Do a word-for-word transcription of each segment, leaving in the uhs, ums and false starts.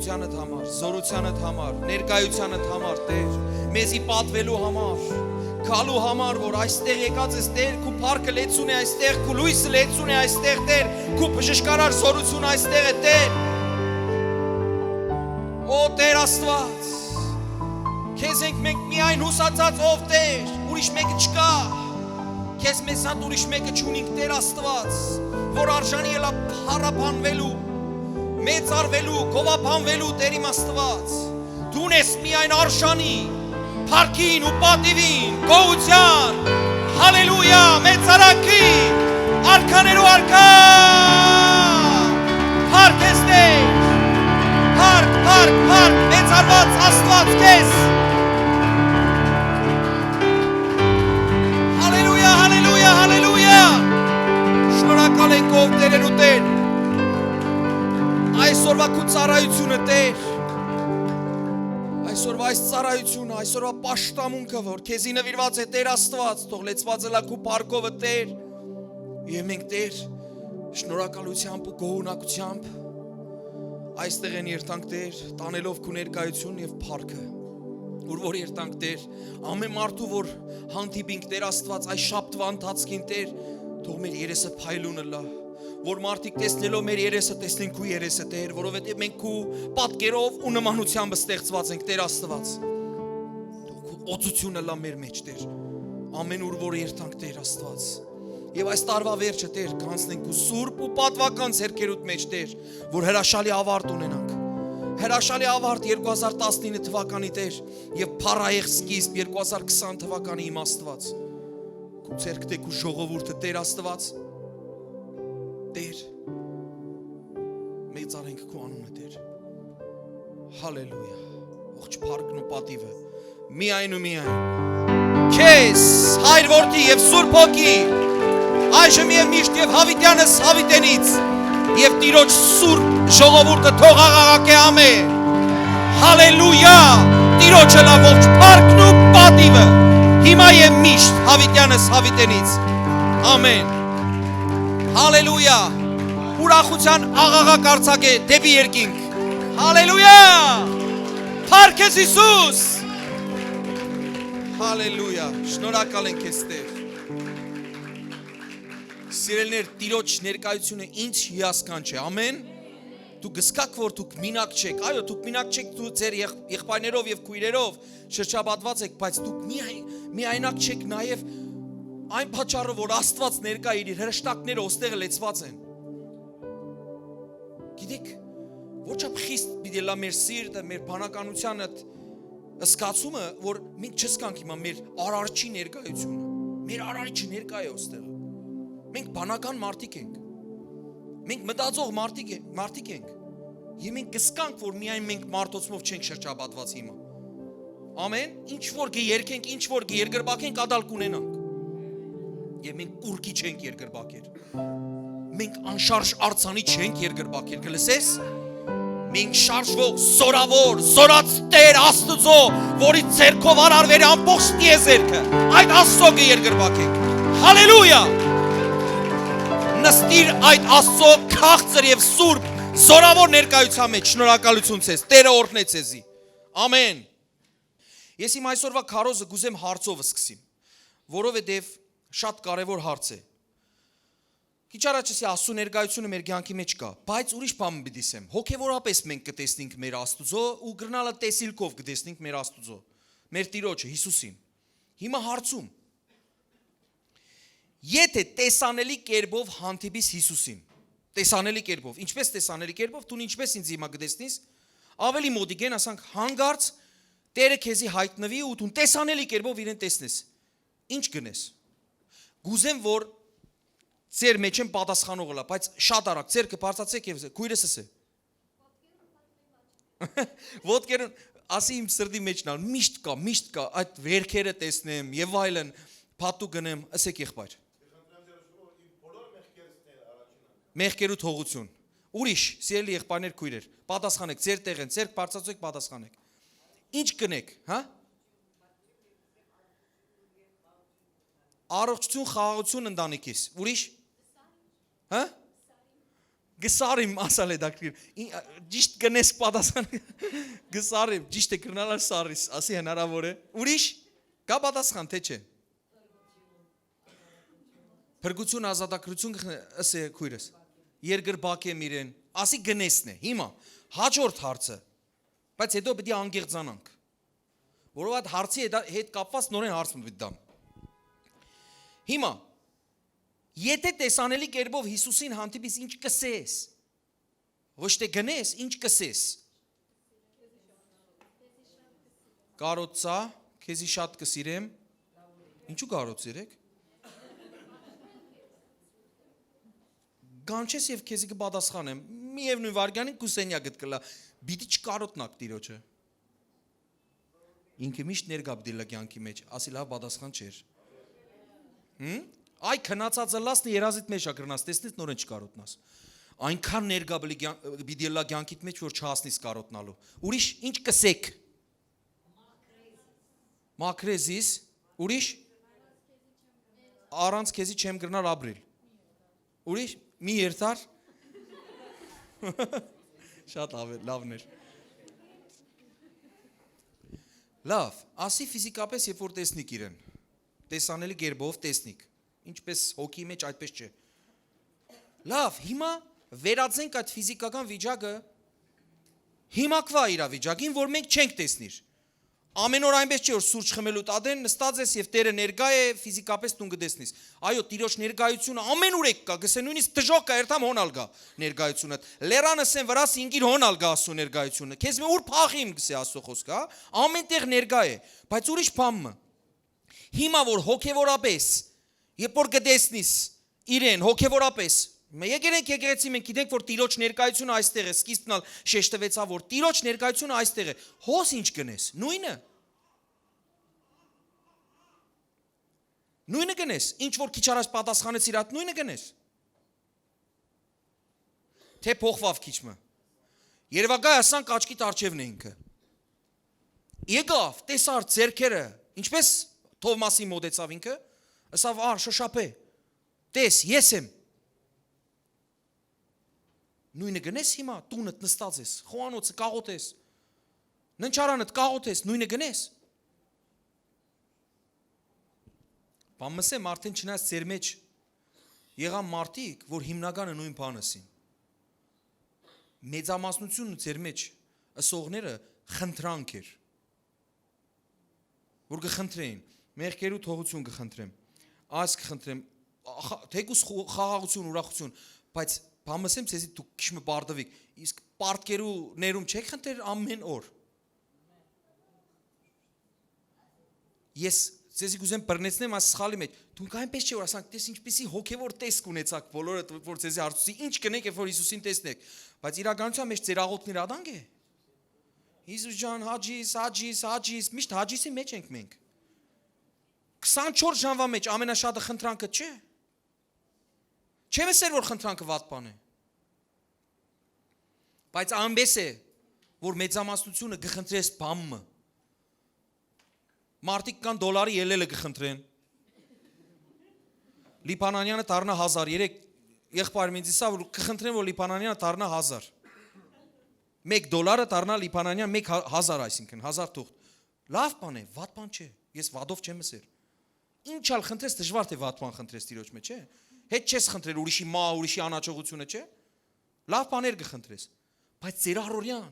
Յանդ համար, զորությանդ համար, ներկայությանդ համար, Տէր, մեզի պատվելու համար, գալու համար, որ այստեղ եկած ես, Տէր, քու փառքը լեցուն է այստեղ, քու լոյսը լեցուն է այստեղ, Տէր, քու բժշկարար զորությունը այստեղ է, Տէր։ Ո Տէր Աստուած, քեզ ենք մենք միայն յուսացած, ով Տէր, ուրիշ մեկը չկայ։ Քեզ մեզհատ ուրիշ մեկը չունինք, Տէր Աստուած, որ արժանի ըլլայ փառաբանուելու, մեծարուելու, գովաբանուելու, Տէր իմ Աստուած։ Դուն ես միայն արժանի փառքին ու պատիւին, գոհութեան, հալելույա, մեծարակի, արքաներու արքա։ Փառք ես, Տէր, փառք, փառք, փառք, մեծարուած Աստուած քեզ։ Հալելույա, հալելույա, հալելույա։ Շնորհակալ ենք, ով Տէրերու Տէր։ Այսօրվա քու ծառայությունը, Տէր։ Այսօրվա այս ծառայությունը, այսօրվա պաշտամունքը, որ քեզի նվիրված է, Տէր Աստուած, թող լեցուածը լա քու փառքովը, Տէր։ Եւ մենք, Տէր, շնորհակալությամբ ու գոհունակությամբ այստեղ են երթանք, Տէր, տանելով քու ներկայությունն եւ փառքը, ուր որ երթանք, Տէր, ամէն մարդու որ հանդիպինք, Տէր Աստուած, այս շաբթուա ընթացքին, Տէր, թող մեր երեսը փայլուն ըլլայ, որ մարդիկ տեսնելով մեր երեսը, տեսնեն քու երեսը, Տէր, որովհետեւ մենք քու պատկերով ու նմանությամբ ստեղծված ենք, Տէր Աստուած։ Թող քու օծությունը ըլլայ մեր մեջ, Տէր, ամէն ուր որ երթանք, Տէր Աստուած։ Եւ այս տարուա վերջը, Տէր, կանցնենք քու սուրբ ու պատուական ձեռքերուդ մեջ, Տէր, որ հրաշալի ավարտ ունենանք։ Հրաշալի ավարտ երկու հազար տասնինը թվականի, Տէր, եւ փառահեղ սկիզբ երկու հազար քսան թվականի, իմ Աստուած։ Քու ձեռքդ է քու ժողովուրդը, Տէր Աստուած։ Տէր, մեծարենք քու անունը, Տէր։ Հալելույա։ Ողջ փառքն ու պատիվը միայն ու միայն քեզ, Հայր, Որդի եւ Սուրբ Հոգի, այժմ եւ միշտ եւ հավիտյանս հավիտենից, եւ Տիրոջ սուրբ ժողովուրդը թող աղաղակէ. «Ամէն»։ Հալելույա։ Տիրոջը լա ողջ փառքն ու պատիվը, հիմա եւ միշտ, հավիտյանս հավիտենից։ Ամէն։ Հալելույա։ Ուրախութեան աղաղակ արձակէ դէպի երկինք։ Հալելույա։ Փառք ես, Յիսուս։ Հալելույա։ Շնորհակալ ենք քեզ, Տէր։ Սիրելիներ, Տիրոջ ներկայությունը ինչ հիասքանչ է։ Ամէն։ Դուք գսկաք, որ դուք մինակ չեք։ Այո, դուք մինակ չեք, դու ձեր եղբ-, եղբայրներով եւ քույրերով շրջապատված եք, բայց դուք միայն, միայնակ չեք նաեւ այն պատճառով, որ Աստուած ներկայ է, իր հրեշտակները ոստեղը լեցված են։ Գիտեք, որչափ խիստ պիտի լա մեր սիրտը, մեր բանականության այդ զգացումը, որ մենք չզգանք հիմա մեր Արարչի ներկայությունը։ Մեր Արարիչը ներկայ է ոստեղը։ Մենք բանական մարդիկ ենք։ Մենք մտածող մարդիկ է-, մարդիկ ենք։ Եւ մենք կզգանք, որ միայն մենք մարդոցմով չենք շրջապատված հիմա։ Ամեն ինչ որ կերկենք, ինչ որ կերկրբակենք, ատալ կունենանք։ Եւ մենք կուրկի չենք երկրբակեր։ Մենք անշարժ արձանի չենք երկրբակեր, կը լսես։ Մենք շարժվող, զորավոր, զորաց Տեր Աստուծո, որի ձեռքով արարվել է ամբողջ տիեզերքը, այդ Աստծո կը երկրբակենք։ Հալելույա։ Նստիր այդ Աստծո քաղցր եւ սուրբ, զորավոր ներկայության մեջ։ Շնորհակալություն ձեզ, Տերը օրհնե ձեզի։ Ամեն։ Ես իմ այսօրվա քարոզը կուզեմ հարցով սկսեմ, որովհետեւ շատ կարեւոր հարց է։ Քիչ առաջ ասի, Աստծո ներկայությունը մեր կյանքի մեջ կա, բայց ուրիշ բան պիտի ասեմ։ Հոգեվորապես մենք կը տեսնենք մեր Աստուծո ու կրնալը տեսիլքով կը տեսնենք մեր Աստուծո, մեր Տիրոջը, Յիսուսին։ Հիմա հարցում. եթե տեսանելի կերպով հանդիպիս Յիսուսին, տեսանելի կերպով, ինչպես տեսանելի կերպով, դուն ինչպես ինձ հիմա կտեսնիս, ավելի մոտիկ են, ասանք, հանգարց Տերը քեզի հայտնվի ու դուն տեսանելի կերպով իրեն տեսնես, ինչ կնես։ Կուզեմ, որ ձեր մեջ են պատասխանողը լա, բայց շատ արագ, ձեր կբարձացեք եւ քույրս էսե։ Ոտքերուն, ասի իմ սրտի մեջ նալ, միշտ կա, միշտ կա, այդ վերքերը տեսնեմ եւ այլն, փատու գնեմ, ըսեք եղբայր։ Մեղքերու թողություն։ Ուրիշ, սիրելի եղբայրներ, քույրեր, պատասխանեք, ձեր տեղեն, ձեր բարձրացուեք, պատասխանեք։ Ինչ կնեք, հա։ Առողջություն, խաղաղություն ընտանիքիս։ Ուրիշ, հա։ Կը սառիմ, ասալ հետաքրքիր։ Ի-, ա, ճիշտ կ'ընես պատասխան։ Կը սառիմ, ճիշտ է, կրնալ ալ սառիս, ասի հնարաւոր է։ Ուրիշ, կա պատասխան, թե՞ չէ։ Փրկություն, ազատագրություն, կը խնայ-, ըսէ քոյրս։ Երկրպագ եմ իրեն։ Ասի կ'ընեսն է։ Հիմա, հաջորդ հարցը։ Բայց հետո պիտի անգեղծանանք։ Որովհետեւ հարցի հետ, հետ կապված նորէն հարց մը պիտի տամ։ Հիմա, եթե տեսանելի կերպով Յիսուսին հանդիպիս, ինչ կ'ըսես։ Ոչ թե կ'ընես, ինչ կ'ըսես։ Կարոցցայ, քեզի շատ կը սիրեմ։ Ինչու կարոցցիր էք։ Կանչես եւ քեզի կը պատասխանեմ։ Միեւնոյն վայրկեանին քու սենեակդ կ'ըլլայ։ Պիտի չկարոտնաք Տիրոջը։ Ինքը միշտ ներկայ պիտի ըլլայ կեանքի մեջ, ասի լաւ պատասխան չէր։ Հմ? Այ քնացած ըլլաս, երազիդ մեջ ա կրնաս, տեսնես նորէն չկարոտնաս։ Այնքան ներկայ պիտի կեան-, պիտի ըլլայ կեանքիդ մեջ, որ չհասնիս կարոտնալու։ Ուրիշ ինչ կ'ըսեք։ Մաքրեզիս, ուրիշ, առանց քեզի չեմ կրնար ապրիլ։ Ուրիշ, մի երթար։ Շատ ավ-, լավն էր։ Լավ, ասի ֆիզիկապես, երբ որ տեսնիք իրեն, տեսանելի կերպով տեսնիք, ինչպես հոգի մեջ, այդպես չէ։ Լավ, հիմա վերածենք այդ ֆիզիկական վիճակը հիմակվա իրավիճակին, որ մենք չենք տեսնիր։ Ամեն օր այնպես չէ, որ սուրճ խմելու տատեն նստած ես եւ Տերը ներկայ է, ֆիզիկապես դուն կը տեսնիս։ Այո, Տիրոջ ներկայությունը ամեն ուր է կա, գսե նույնիսկ դժոխք կայերթամ հոն ալ գա ներկայությունը։ Լերանը սեն վրաս ինգիր հոն ալ գա Աստծո ներկայությունը։ Քեզ մը ուր փախիմ, գսե Աստծո խոսքը, հա։ Ամեն տեղ ներկայ է, բայց ուրիշ բան մը։ Հիմա որ հոգեվորապես, երբ որ կը տեսնիս իրեն հոգեվորապես, մը եկել ենք եկեղեցի, մենք գիտենք, որ Տիրոջ ներկայությունը այստեղ է, սկիզբն ալ շեշտվեցաւ, որ Տիրոջ ներկայությունը այստեղ է։ Հոս ինչ կ'ընես, նույնը։ Նույնը կ'ընես, ինչ որ քիչ առաջ պատասխանեցիր, այդ նույնը կ'ընես։ Թե փոխուաւ քիչ մը։ Երևակայ ասանք աչքիդ առջեւն է ինքը։ Եկաւ, տեսար ձեռքերը, ինչպես Թովմասին մոտեցաւ ինքը, ըսաւ. «Ար, շոշափէ, տես, ես եմ»։ Նույնը կ'ընես հիմա, տունդ նստած ես, խոհանոցը կաղոթես, ննջարանդ կաղոթես, նույնը կ'ընես։ Բան մսեմ, արդեն չնայած ձեր մեջ եղան մարդիկ, որ հիմնականը նոյն բանը ըսին։ Մեծամասնությունը ձեր մեջ ըսողները խնդրանք էր, որ կը խնդրեին, մեղքերու թողություն կը խնդրեմ, այս կը խնդրեմ, ախ-, թեկուզ խո-, խաղաղություն, ուրախություն, բայց բան մսեմ, ձեզի դուք քիչ մը պարտվիք, իսկ պարտքերու ներում չեք խնդրեր ամեն օր։ Ես ձեզի կ'ուզեմ բռնեցնեմ այս սխալի մեջ։ Դուք այնպես չէ որ ասանք, «Տես ինչպիսի հոգեվոր տեսք ունեցաք բոլորը, որ ձեզի հարցուցի, ինչ կ'ընեք, երբ որ Յիսուսին տեսնեք»։ Բայց իրականության մեջ ձեր աղոթքները ադանկ է։ «Յիսուս ջան, հաճիս, հաճիս, հաճիս», միշտ հաճիսի մեջ ենք մենք։ Քսանչորս ժամվա մեջ ամենաշատը խնդրանքը չէ։ Չեմ ասեր, որ խնդրանքը վատ բան է։ Բայց այնպես է, որ մեծամասնությունը կը խնդրես բան մը։ Մարդիկ կան դոլարի ելելը կը խնդրեն։ Լիբանանյանը դառնայ հազար, երեք եղբայր ինձ ըսաւ, որ կը խնդրեն, որ Լիբանանյանը դառնայ հազար։ Մեկ դոլարը դառնայ լիբանանյան մեկ հա-, հազար, այսինքն, հազար թուղթ։ Լավ բան է, վատ բան չէ, ես վատով չեմ ըսեր։ Ինչ ալ խնդրես, դժուար թե վատ բան խնդրես Տիրոջ մեջ, չէ՞։ Հետ չես խնդրել ուրիշի մահ, ուրիշի անհաջողությունը, չէ՞։ Լավ բաներ կը խնդրես, բայց ձեր առօրեան,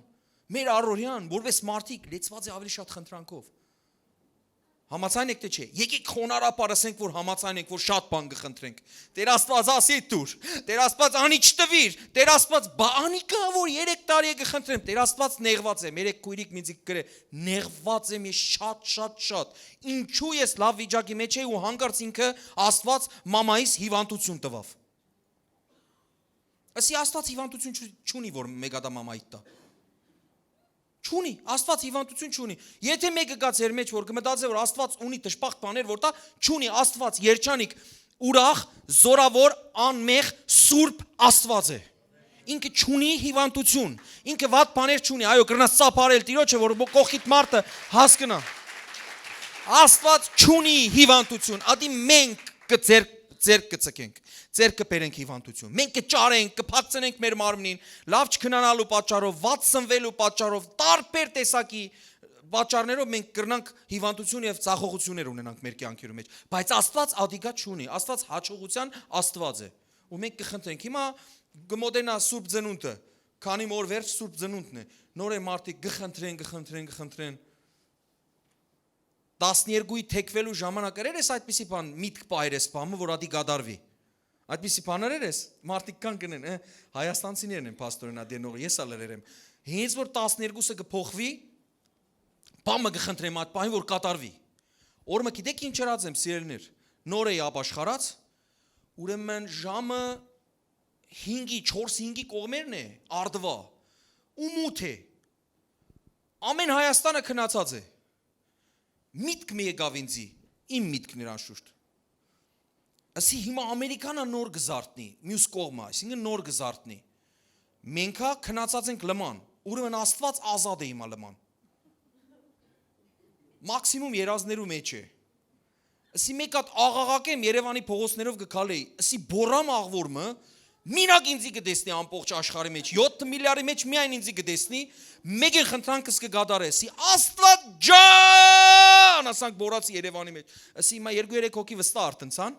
մեր առօրեան, որպես մարդիկ, լեցուած է ավելի շատ խնդրանքով։ Համաձայն եք, թե՞ չէ։ Եկեք խոնարհաբար ասենք, որ համաձայն ենք, որ շատ բան կը խնդրենք։ Տեր Աստված, ասի դուր։ Տեր Աստված, անի չտվիր։ Տեր Աստված, բա անի կա, որ երեք տարի է կը խնդրեմ։ Տեր Աստված նեղված է, մեր եք քույրիկ մինձի կրե։ Նեղված եմ ես շատ, շատ, շատ։ Ինչու ես լավ վիճակի մեջ էի ու հանկարծ ինքը, Աստված, մամայիս հիվանդություն տվավ։ Ասի Աստված հիվանդություն չու-, չունի, որ մեկ ադամ ամայիդ տա։ Չունի, Աստված հիվանդություն չունի։ Եթե մեկը գա ձեր մեջ, որ կմտածե, որ Աստված ունի դժբախտ բաներ, որ տա, չունի, Աստված երջանիկ, ուրախ, զորավոր, անմեղ, սուրբ Աստված է։ Ինքը չունի հիվանդություն, ինքը վատ բաներ չունի, այո, կրնաս ծափարել Տիրոջը, որ մո-, կողքիդ մարդը հասկնա։ Աստված չունի հիվանդություն, ադի մենք կը ձեր-, Ձեռք կը ցկենք, ձեռք կը բերենք հիվանդություն։ Մենք կը ճարենք, կը փակցնենք մեր մարմնին, լաւ չքնանալու պատճառով, վատ սնվելու պատճառով, տարբեր տեսակի պատճառներով մենք կրնանք հիվանդություն եւ ձախողություններ ունենանք մեր կյանքերու մեջ։ Բայց Աստուած ադիկա չունի, Աստուած հաջողության Աստուած է։ Ու մենք կը խնդրենք, հիմա կը մոտենայ Սուրբ Ծնունդը, քանի մը օր վերջ Սուրբ Ծնունդն է, նորէն մարդիկ կը խնդրեն, կը խնդրեն, կը խնդրեն։ Տասներկուի թեքուելու ժամանակ ըրեր ես այդպիսի բան, միտք պահեր ես բամը, որ ատի կատարվի։ Այդպիսի բան ըրեր ես, մարդիկ կան կնեն, «Ը, հայաստանցիներն են, փաստորեն, ատի եղնող, ես ալ ըրեր եմ»։ Հենց որ տասներկուսը կը փոխուի, բամը կը խնդրեմ այդ պահին, որ կատարվի։ Օրը գիտեք ինչ ըրած եմ, սիրելիներ, նոր էի ապաշխարած, ուրեմն ժամը հինգի, չորս հինգի կողմերն է, արդուայ, ու մութ է, ամեն Հայաստանը քնացած է։ Միտք մը եկաւ ինձի, իմ միտքն էր անշուշտ։ Ասի, հիմա Ամերիկան ա նոր կը զարթնի, միւս կողմը, այսինքն նոր կը զարթնի։ Մենք հա քնացած ենք լման, ուրեմն Աստուած ազատ է հիմա լման։ Մաքսիմում երազներու մեջ է։ Ասի, մեկ հատ աղաղակեմ, Երեւանի փողոցներով կը քալեի, ասի, բոռամ աղվոր մը, մինակ ինձի կը տեսնի ամբողջ աշխարհի մեջ, յոթ միլիարդի մեջ միայն ինձի կը տեսնի, մեկին խնդրանքս կը կատարե, ասի, «Աստուած ջան», ասանք, բորացի Երեւանի մեջ։ Ասի, հիմա երկու երեք հոգի վստահ արթնցան։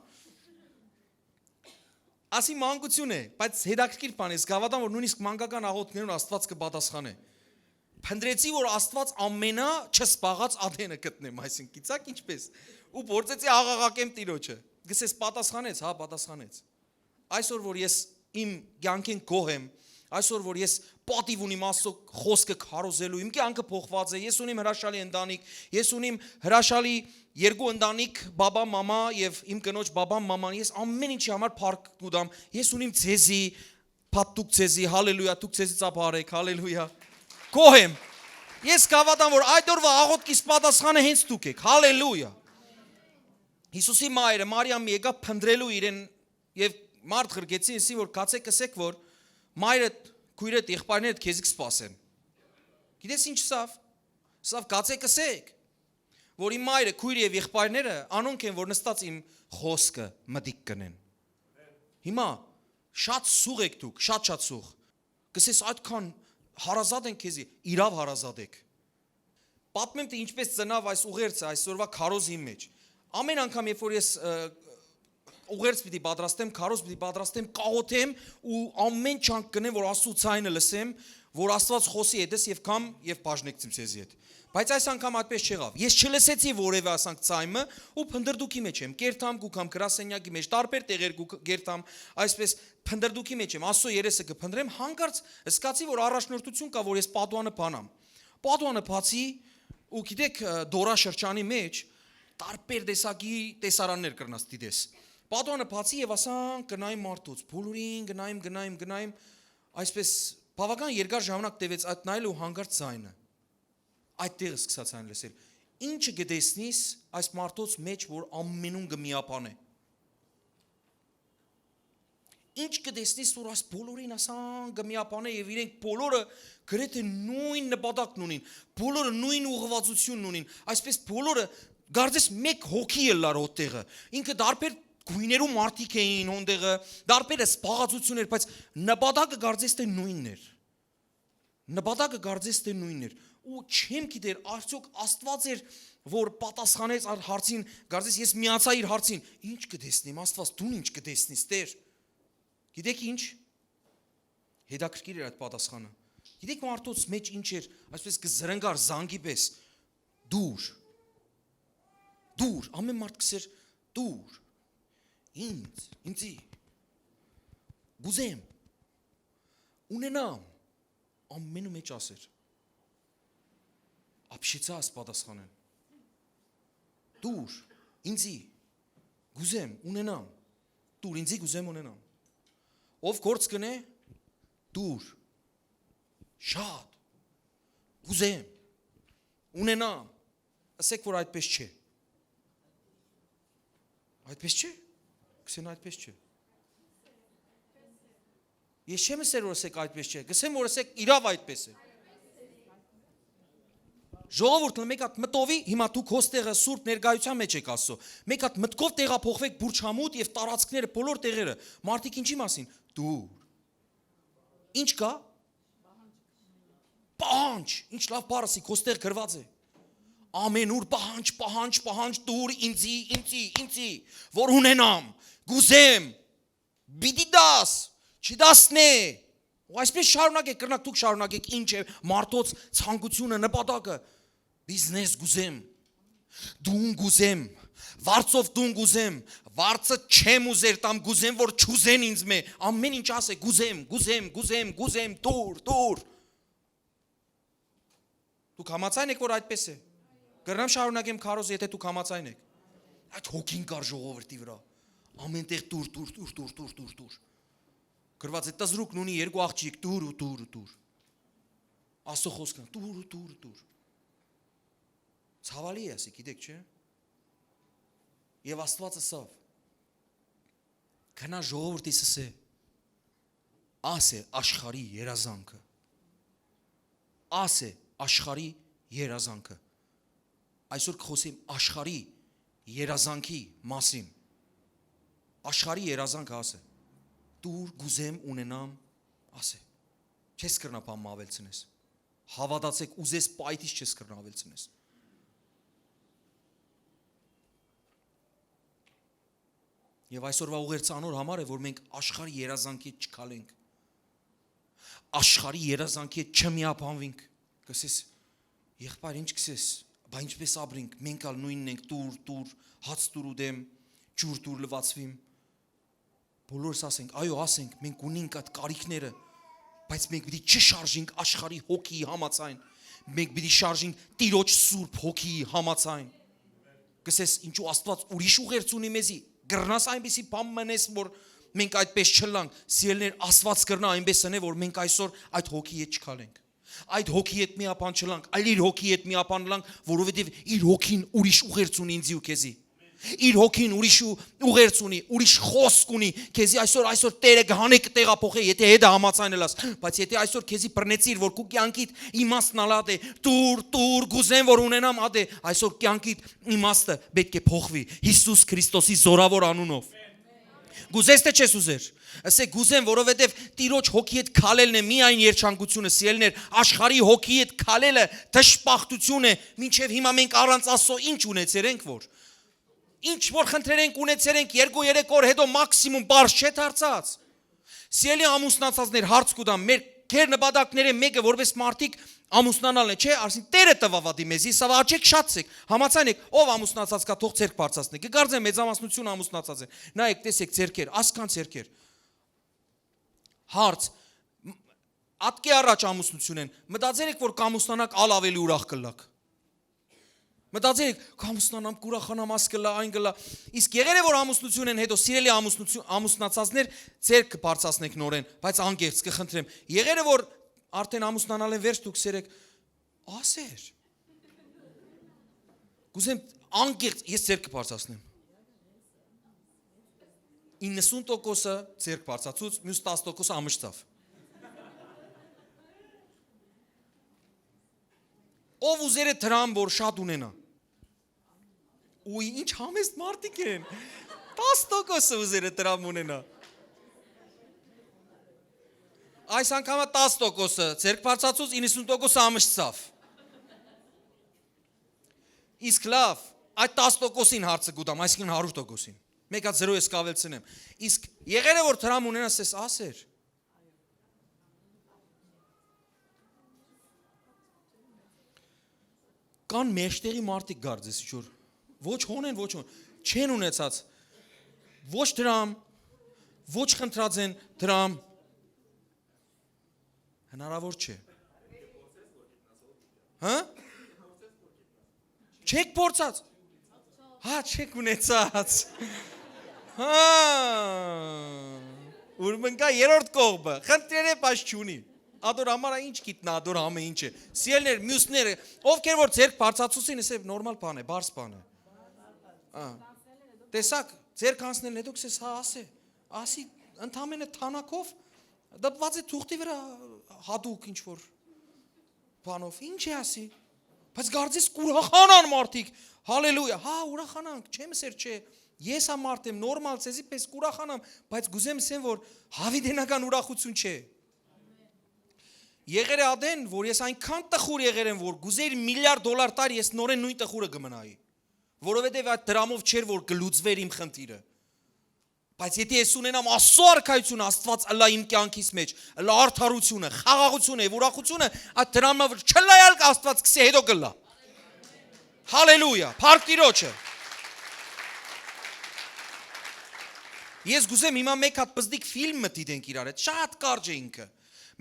Ասի, մանկություն է, բայց հետաքրքիր բան է, ես կհաւատամ, որ նույնիսկ մանկական աղոթքներուն Աստուած կը պատասխանէ։ Փնտռեցի, որ Աստուած ամենա չսպաղած ադենը գտնեմ, այսինքն, գիտցաք ինչպես, ու փորձեցի աղաղակեմ Տիրոջը։ Գսես, պատասխանեց, հա, պատասխանեց։ Այսօր, որ ես իմ կյանքէն գոհ եմ, այսօր, որ ես պատիվ ունիմ Աստծո խոսքը քարոզելու, իմ կյանքը փոխված է, ես ունիմ հրաշալի ընտանիք, ես ունիմ հրաշալի երկու ընտանիք, բաբա, մամա եւ իմ կնոջ բաբան, մաման, ես ամեն ինչի համար փառք կու տամ, ես ունիմ ձեզի, փաթ դուք ձեզի, հալելույա, դուք ձեզի ծափարեք, հալելույա։ Գոհ եմ։ Ես կհաւատամ, որ այդ օրվա աղոթքիս պատասխանը հենց դուք էք, հալելույա։ Հիսուսի մայրը, Մարիամ, եկա փնտռելու իրեն եւ մարդ ղրկեցին, ասի, որ «Գացեք, ըսեք, որ մայրդ, քոյրդ, եղբայրներդ քեզի կսպասեն»։ Գիտես ինչ սավ։ Սավ, «Գացեք, ըսեք, որ իմ մայրը, քոյրը եւ եղբայրները անոնք են, որ նստած իմ խոսքը մտիկ կնեն»։ Հիմա շատ սուղ եք դուք, շատ-շատ սուղ։ Կսես, «Այդքան հարազատ ենք քեզի»։ Իրաւ հարազատ եք։ Պատմեմ, թէ ինչպես ծնաւ այս ուղերձը այսօրվա քարոզին մեջ։ Ամեն անգամ, երբ որ ես, ը, ուղերձ պիտի պատրաստեմ, քարոզ պիտի պատրաստեմ, կաղոթեմ ու ամեն չանք կնեմ, որ Աստծո ցայնը լսեմ, որ Աստուած խօսի հետս եւ կամ եւ բաժնեկցեմ ձեզի հետ։ Բայց այս անգամ այդպես չեղաւ։ Ես չլսեցի որեւէ, ասանք, ցայմը ու փնտռդուքի մեջ եմ։ Կերթամ, կու կամ գրասենյակի մեջ, տարբեր տեղեր կու կ-, կերթամ, այսպես փնտռդուքի մեջ եմ։ Աստծո երեսը կը փնտռեմ, հանկարծ զգացի, որ առաջնորդություն կա, որ ես պատուանը բանամ։ Պատուանը բացի ու, գիտեք, ը, Դորա շրջանի մեջ տարբեր տեսակի տեսարաններ կրնաս դիտես։ Պատուանը բացի եւ ասանք, գնայ մարդոց, բոլորին գնայ, գնայ, գնայ, այսպես բավական երկար ժամանակ տեւեց այդ նայելը ու հանկարծ ձայնը։ Այդտեղ սկսած այն լսել։ Ինչը կտեսնիս այս մարդոց մեջ, որ ամենուն կը միաբանե։ Ինչ կտեսնիս, որ այս բոլորին ասան կը միաբանե եւ իրենք բոլորը գրեթե նույն նպատակն ունին, բոլորը նույն ուղղվածությունն ունին, այսպես բոլորը կարծես մեկ հոգի ելլար հոդտեղը։ Ինքը տարբեր գույներու մարդիկ էին հոնդեղը, տարբեր սպաղածություններ, բայց նպատակը կարծես թե նույնն էր։ Նպատակը կարծես թե նույնն էր։ Ու չեմ գիտեր, արդյոք Աստված էր, որ պատասխանեց ար հարցին, կարծես ես միացա իր հարցին, «Ինչ կտեսնեմ, Աստված, դուն ինչ կտեսնիս, Տեր»։ Գիտեք ինչ։ Հետաքրքիր էր այդ պատասխանը։ Գիտեք մարդոց մեջ ինչ էր, այսպես կը զրնգար զանգի պես. «Դուր, դուր», ամեն մարդ կսեր, «Դուր, ինձ, ինձի, կուզեմ, ունենամ», ամենու մեջ ասեր։ Ափշեցա այս պատասխանեն. «Դուր, ինձի, կուզեմ, ունենամ, դուր, ինձի, կուզեմ, ունենամ»։ Ով գործ կնե, «Դուր, շատ, կուզեմ, ունենամ»։ Ասեք, որ այդպես չէ։ Այդպես չէ։ Կսեն, այդպես չէ։ Ես չեմ ասեր, որ ասեք այդպես չէ, կսեմ, որ ասեք իրաւ այդպես է։ Ժողովուրդ, մեկ հատ մտովի, հիմա դուք հոս տեղը սուրբ ներկայության մեջ էք Աստծո։ Մեկ հատ մտքով տեղափոխվեք Բուրջ Համուտ եւ տարածքները, բոլոր տեղերը։ Մարդիկ ինչի՞ մասին։ Դուր։ Ինչ կա։ Պահանջ։ Ինչ լավ բառ ասի, հոս տեղ գրված է։ Ամենուր պահանջ, պահանջ, պահանջ, դուր ինձի, ինձի, ինձի, որ ունենամ, կ'ուզեմ, պիտի տաս, չդասնէ։ Ու այսպես շարունակեք, կրնաք դուք շարունակեք, ինչ է մարդոց ցանկությունը, նպատակը։ Բիզնես կ'ուզեմ, տուն կ'ուզեմ, վարձով տուն կ'ուզեմ, վարձը չեմ ուզեր տամ, կ'ուզեմ, որ չուզեն ինձ մէ, ամեն ինչ ասե, կ'ուզեմ, կ'ուզեմ, կ'ուզեմ, կ'ուզեմ, դուր, դուր։ Դուք համաձայն եք, որ այդպես է։ Կրնամ շարունակեմ քարոզ, եթե դուք համաձայն եք։ Այդ հոգին կար ժողովրդի վրա։ Ամեն տեղ դուր, դուր, դուր, դուր, դուր, դուր, դուր։ Գրված է, տզրուկն ունի երկու աղջիկ, դուր ու դուր ու դուր։ Աստծո խոսքն, դուր ու դուր ու դուր։ Ցավալի է, ասի, գիտեք, չէ՞։ Եւ Աստուած ըսաւ. «Գնա ժողովրդի սսե, աս է աշխարհի երազանքը։ Աս է աշխարհի երազանքը»։ Այսօր կխոսեմ աշխարհի երազանքի մասին։ Աշխարհի երազանքը, ասե, դուր, կ'ուզեմ, ունենամ, ասե, չես կրնա բան մը աւելցնես։ Հաւատացեք, ուզես պայթիս, չես կրնա աւելցնես։ Եւ այսօրվա ուղերձը անոր համար է, որ մենք աշխարհի երազանքի հետ չքալենք, աշխարհի երազանքի հետ չմիաբանվենք։ Կսես, եղբայր, ինչ կսես, բա ինչպես ապրենք, մենք ալ նույնն ենք, տուր, տուր, հաց տուր ուտեմ, ջուր տուր լվացվիմ։ Բոլորս ասենք, այո, ասենք, մենք ունենք այդ կարիքները, բայց մենք պիտի չշարժենք աշխարհի հոգիի համաձայն, մենք պիտի շարժենք Տիրոջ Սուրբ Հոգիի համաձայն։ Կսես, ինչու Աստուած ուրիշ ուղերձ ունի մեզի, կրնաս այնպիսի բան մնես, որ մենք այդպես չլանք, սիրելիներ, Աստուած կրնա այնպես ընե, որ մենք այսօր այդ հոգի հետ չքալենք, այդ հոգի հետ միաբան չլանք, այլ իր հոգի հետ միաբան լանք, որովհետեւ իր հոգին ուրիշ ուղերձ ունի ինձի ու քեզի։ Իր հոգին ուրիշ ու-, ուղերձ ունի, ուրիշ խոսք ունի քեզի այսօր, այսօր Տերը կհանէ, կտեղափոխէ, եթե հետը համաձայնել ես, բայց եթե այսօր քեզի բռնեցիր, որ քու կյանքիդ իմաստն ալ ատ է, տուր, տուր, կ'ուզեմ, որ ունենամ, ատ է, այսօր կյանքիդ իմաստը պէտք է փոխուի Յիսուս Քրիստոսի զորաւոր անունով։ Կ'ուզես, թէ չես ուզեր։ Ասե, կ'ուզեմ, որովհետեւ Տիրոջ հոգի հետ քալելն է միայն երջանկությունը, սիրելիներ, աշխարհի հոգի հետ քալելը դժբախտություն է, մինչեւ հիմա մենք առանց Աստծո ինչ ունեցեր ենք, որ ինչ որ խնդրեր ենք, ունեցեր ենք, երկու-երեք օր հետո մաքսիմում պարզ չէ դարձած։ Սիրելի ամուսնացածներ, հարց կու տամ, մեր գեր նպատակները մեկը որպես մարդիկ ամուսնանալն է, չէ՞, ասին, Տերը տվաւ ատի մեզի, սա աչեք շատ ցեք, համաձայն եք, ով ամուսնացած կա, թող ձեռք բարձրացնի, կկարծեմ մեծամասնությունը ամուսնացած է, նայեք, տեսեք, ձեռքեր, ասքան ձեռքեր, հարց, ատկի առաջ ամուսնություն են, մտածեր եք, որ կամուսնանաք ալ ավելի ուրախ կլաք, մտածեր եք, կամուսնանամ, կուրախանամ, աս կլա, այն կլա, իսկ եղել է, որ ամուսնություն են, հետո սիրելի ամուսնություն, ամուսնացածներ, ձեռք կբարձրացնեք նորեն, բայց անկեղծ կխնդրեմ, եղել է, որ արդեն ամուսնանալ են վերջ, դուք սերեք, ասեր, կուզեմ անկեղծ, ես ձեռք կբարձրացնեմ, իննսուն տոկոսը ձեռք բարձրացուց, մյուս տաս տոկոսը ամշցավ։ Ով ուզեր է դրամ, որ շատ ունենա։ Ու ինչ համեստ մարդիկ են։ Տաս տոկոսը ուզեր է դրամ ունենա։ Այս անգամը տաս տոկոսը ձեռք բարձրացուց, իննսուն տոկոսը ամշցավ։ Իսկ լավ, այդ տաս տոկոսին հարցը կու տամ, այսինքն հարյուր տոկոսին։ Մեկ հատ զրո ես կավելցնեմ։ Իսկ եղել է, որ դրամ ունենաս, ես ասեր։ Կան մեջտեղի մարդիկ, կարծես ինչ որ, ոչ հոն են, ոչ հոն, չեն ունեցած ոչ դրամ, ոչ խնդրած են դրամ, հնարավոր չէ։ Հա՞։ Չեք փորձած։ Հա, չեք ունեցած։ Հա։ Ուրեմն կա երրորդ կողմը, խնդրեր է, բայց չունի։ Ադոր համար ա, ինչ գիտնա, ադոր համը ինչ է։ Սիրելիներ, մյուսները, ովքեր որ ձեռք բարձացուցին, ասեմ, նորմալ բան է, բարս բան է։ Ա, տեսակ, ձեռք անցնելն է, դուք սես հա ասե, ասի, ընդամենը թանակով դպված է թուղթի վրա, հատուկ ինչ որ բանով, ինչ է ասի։ Բայց կարծես կ'ուրախանան մարդիկ։ Հալելույա։ Հա, ուրախանանք, չեմ սեր, չէ։ Ես հա մարդ եմ, նորմալ, ձեզի պես կ'ուրախանամ, բայց կ'ուզեմ ասեմ, որ հավիտենական ուրախություն չէ։ Եղեր է ատեն, որ ես այնքան տխուր եղեր եմ, որ կ'ուզեի միլիարդ դոլար տար, ես նորեն նոյն տխուրը կը մնայի, որովհետեւ այդ դրամով չէր, որ կը լուծուէր իմ խնդիրը։ Բայց եթէ ես ունենամ Աստծո արքայությունը, Աստուած ըլլայ իմ կեանքիս մէջ, ըլլայ արդարությունը, խաղաղությունը եւ ուրախությունը, այդ դրամով չըլլայ ալ Աստուած կսե հետո կ'ըլլայ։ Հալելույա, փառք Տիրոջը։ Ես կ'ուզեմ հիմա մեկ հատ պզդիկ ֆիլմ մը դիտենք իրար հետ, շատ կարճ է ինքը։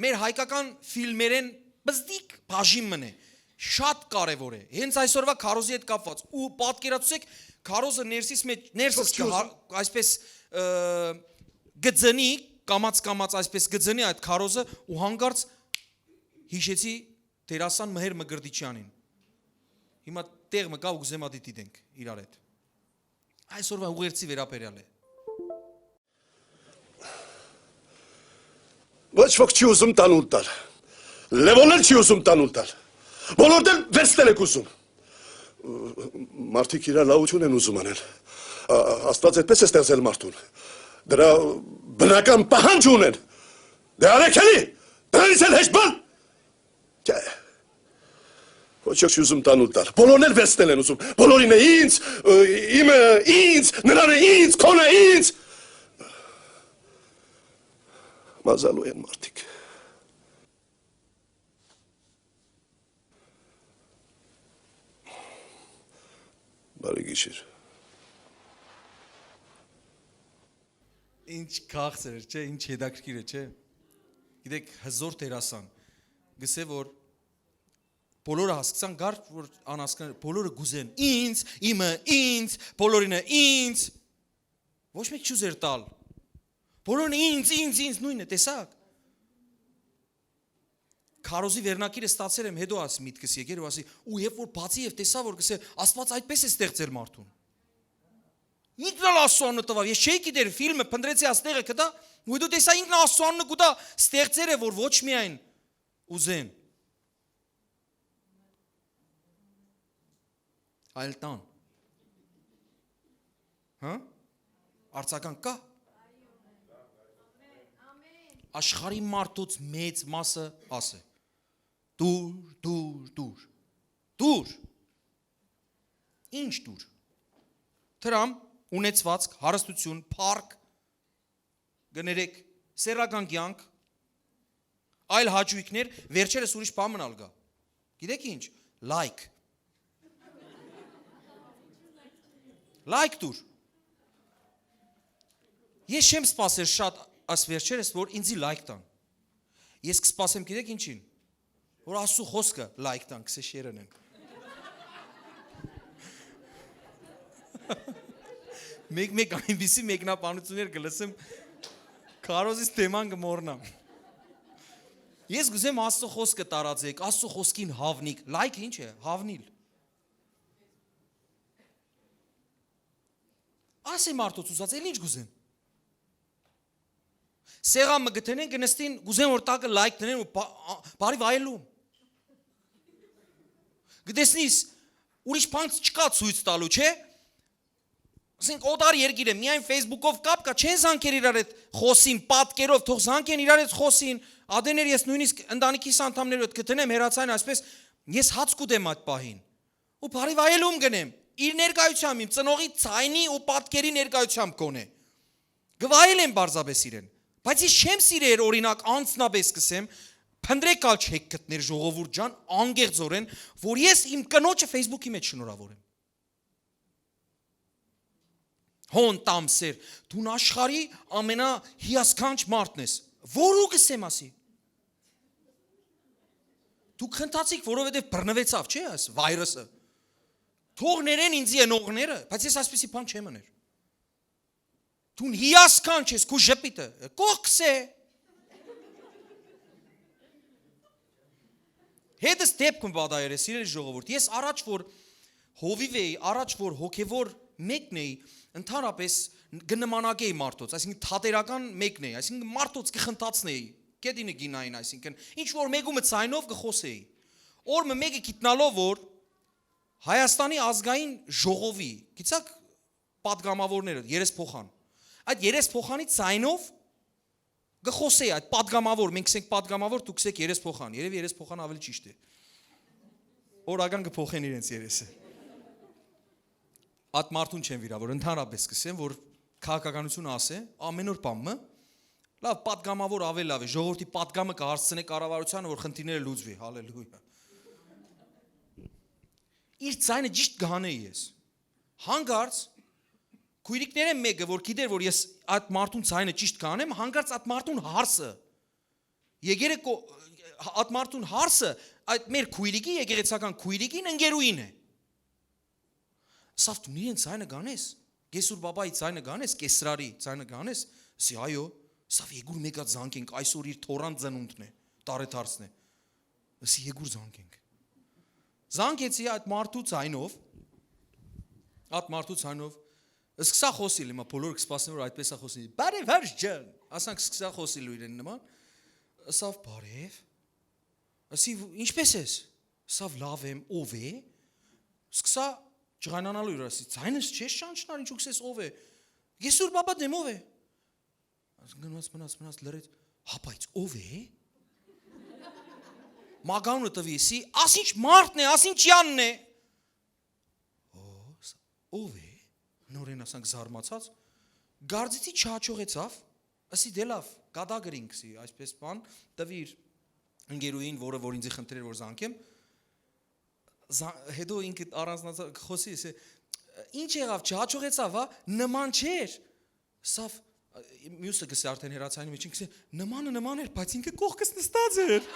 Մեր հայկական ֆիլմերէն պզդիկ բաժին մն է, շատ կարեւոր է, հենց այսօրվա քարոզի հետ կապուած։ Ու պատկերացուցեք, քարոզը ներսիս մէջ, ներսս Չոք չի կը հա-, ուզում։ Այսպես, ը, կը ծնի, կամաց-կամաց այսպես կը ծնի այդ քարոզը, ու հանկարծ յիշեցի Տերասան Մհեր Մկրտիչյանին։ Հիմա տեղ մը կայ ու կ'ուզեմ ատի դիտենք իրար հետ։ Այսօրվա ուղերձի վերաբերյալ է։ Ոչ ոք չի ուզում տանուլ տալ։ Լեւոն էլ չի ուզում տանուլ տալ։ Բոլորդ էլ վերցնել եք ուզում։ Մարդիկ իրար լաություն են ուզում անել։ Ա-, Աստված այդպես է ստեղծել մարդուն։ Դրա բնական պահանջ ունեն։ Դե արեք էլի, դրանից էլ հեշտ բան։ Չէ։ Ոչ ոք չի ուզում տանուլ տալ։ Բոլորն էլ վերցնել են ուզում։ Բոլորին է ինձ, ը, իմը ինձ, նրան է ինձ, քոնը ինձ։ Մազալու են մարդիկ։ Բարի գիշեր։ Ինչ քաղցր էր, չէ՞, ինչ հետաքրքիր է, չէ՞։ Գիտեք, հզոր դերասան, գսե որ բոլորը հասկցան, կար որ անհասկան, բոլորը գուզեն, ինձ, իմը, ինձ, բոլորինը, ինձ։ Ոչ մեկ չուզեր տալ։ Բոլորն ինձ, ինձ, ինձ նույնն է, տեսակ։ Քարոզի վերնակիրը ստացել եմ, հետո աս միտքս եկեր ու ասի, ու երբ որ բացի եւ տեսա, որ գսե, Աստված այդպես է ստեղծել մարդուն։ Ինքն ալ Աստծո անունը տվավ, ես չէի գիտեր, ֆիլմը փնտրեցի, աստեղը կտա, ու հետո տեսա, ինքն Աստծո անունը կուտա, ստեղծել է, որ ոչ միայն ուզեն, այլ տան։ Հա՞։ Արձագանք կա։ Աշխարհի մարդոց մեծ մասը ասե. «Դուր, դուր, դուր, դուր»։ Ինչ դուր։ Դրամ, ունեցվածք, հարստություն, փառք, կներեք, սեռական կեանք, այլ հաճույքներ, վերջերս ուրիշ բան մնալ կա։ Գիտեք ինչ։ Լայք։ Լայք դուր։ Ես չեմ սպասեր շատ աս վերջերս, որ ինձի լայք տան։ Ես կսպասեմ, գիտեք ինչին, որ Աստծո խոսքը լայք տան, քսե շերն են։ Մեկ-մեկ այնպիսի մեկնաբանություններ կը լսեմ, քարոզից թեման կը մոռնամ։ Ես կուզեմ Աստծո խոսքը տարածեք, Աստծո խոսքին հավնիք։ Լայքը ինչ է, հավնիլ։ Ասե մարդոց ուզած, էլ ինչ կուզեն։ Սեղան մը կդնեն, կնստին, կուզեն որ տակը լայք դնեն ու պա-, ա-, բարի վայելում։ Կտեսնիս, ուրիշ բան չկա ցույց տալու, չէ՞։ Ասենք, օտար երկիր է, միայն Facebook-ով կապ կա, չեն զանգեր իրար հետ խոսին, պատկերով, թող զանգեն իրար հետ խոսին։ Ադեներ ես նույնիսկ ընտանիքիս անդամներու հետ կդնեմ հեռացան, այսպես, ես հաց կուտեմ այդ պահին։ Ու բարի վայելում կնեմ, իր ներկայությամբ, իմ ծնողի ձայնի ու պատկերի ներկայությամբ կոնե։ Կվայելեմ պարզապես իրեն։ Բայց ես չեմ սիրեր, օրինակ, անձնապես կսեմ, փնտրեք ալ չեք գտներ, ժողովուրդ ջան, անգեղծորեն, որ ես իմ կնոջը Facebook-ի մեջ շնորհավորեմ։ Հոն տամ սեր, դուն աշխարհի ամենահիասքանչ մարդն ես։ Որու կսեմ ասի։ Դուք խնդացիք, որովհետև բռնվեցավ, չէ՞, այս վայրուսը։ Թող ներեն ինձի ընողները, բայց ես այսպիսի բան չեմ աներ։ Դուն հիասքանչ ես, քու ժպիտը, կողքս է։ Հետս դեպք մը պատահեր է, սիրելի ժողովուրդ։ Ես առաջ որ հովիվ էի, առաջ որ հոգևոր մեկն էի, ընդհանրապես կը նմանակեի մարդոց, այսինքն թատերական մեկն էի, այսինքն մարդոց կը խնդացնեի, կետինը գինային, այսինքն ինչ որ մեկու մը ցայնով կը խոսեի։ Օր մը մեկը գիտնալով որ Հայաստանի ազգային ժողովի, գիտցաք, պատգամավորները, երեսփոխան։ Այդ երեսփոխանի ձայնով կը խօսէ այդ պատգամավոր, մենք ասենք պատգամավոր, դուք ասեք երեսփոխան, երեւի երեսփոխան աւելի ճիշտ է։ Օրական կը փոխեն իրենց երեսը։ Այդ մարդուն չեմ վիրավորում, ընդհանրապես կ'ըսեմ, որ քաղաքականությունը ասէ, ամեն օր բան մը, լաւ, պատգամավոր աւել լաւ է, ժողովրդի պատգամը կը հարցնէ կառավարությանը, որ խնդիրները լուծուի, հալելույա։ Իր ձայնը ճիշտ կը հանէի ես։ Հանկարծ քոյրիկներէն մէկը, որ գիտէր, որ ես այդ մարդուն ձայնը ճիշտ կը հանեմ, հանկարծ այդ մարդուն հարսը, եկեր է կո-, այդ մարդուն հարսը, այդ մեր քոյրիկի, եկեղեցական քոյրիկին ընկերուհին է։ Սա դուն իրեն ձայնը կանես, Կեսուր Բաբայի ձայնը կանես, Կեսրարի ձայնը կանես, սի այո, սա Եկուր մեկա զանգենք, այսօր իր թորան ծնունդն է, տարեդարձն է։ Սի Եկուր զանգենք։ Զանգեցի այդ մարդու ձայնով, այդ մարդու ձայնով, սկսա խոսիլ, հիմա բոլորը կսպասեն, որ այդպես է խոսի։ «Բարև, Հրճան», ասանք, սկսա խոսիլ իրեն նման, ասաւ. «Բարև», ասի. «Ինչպե՞ս ես»։ Ասաւ. «Լաւ եմ, ո՞վ է»։ Սկսա ջղայնանալու իր, ասի. «Ձայնս չես ճանչնար, ինչու՞ կ'ըսես ո՞վ է»։ «Կեսուր Բաբա դեմ ո՞վ է»։ Ասի, գնաց, մնաց, մնաց, լռեց. «Հա, բայց ո՞վ է»։ Մագանունը տուի, սի, ասինչ մարդն է, ասինչ Յանն է։ Ո, ս-, ո՞վ է, նորեն ասանք զարմացած, գարձիցի չհաջողեցավ, ասի. «Դե լաւ, կատակրինք», սի, այսպես բան, տվի իր ընկերուհին, որը որ ինձի խնդրեր որ զանգեմ, զա-, հետո ինքը առանձնացա-, կխոսի, ասի. «Ինչ եղավ, չհաջողեցավ, հա, նման չէր»։ Սա, մյուսը կսե արդեն հեռացանի մեջ, ինքը կսե. «Նմանը նման էր, բայց ինքը կողքս նստած էր»։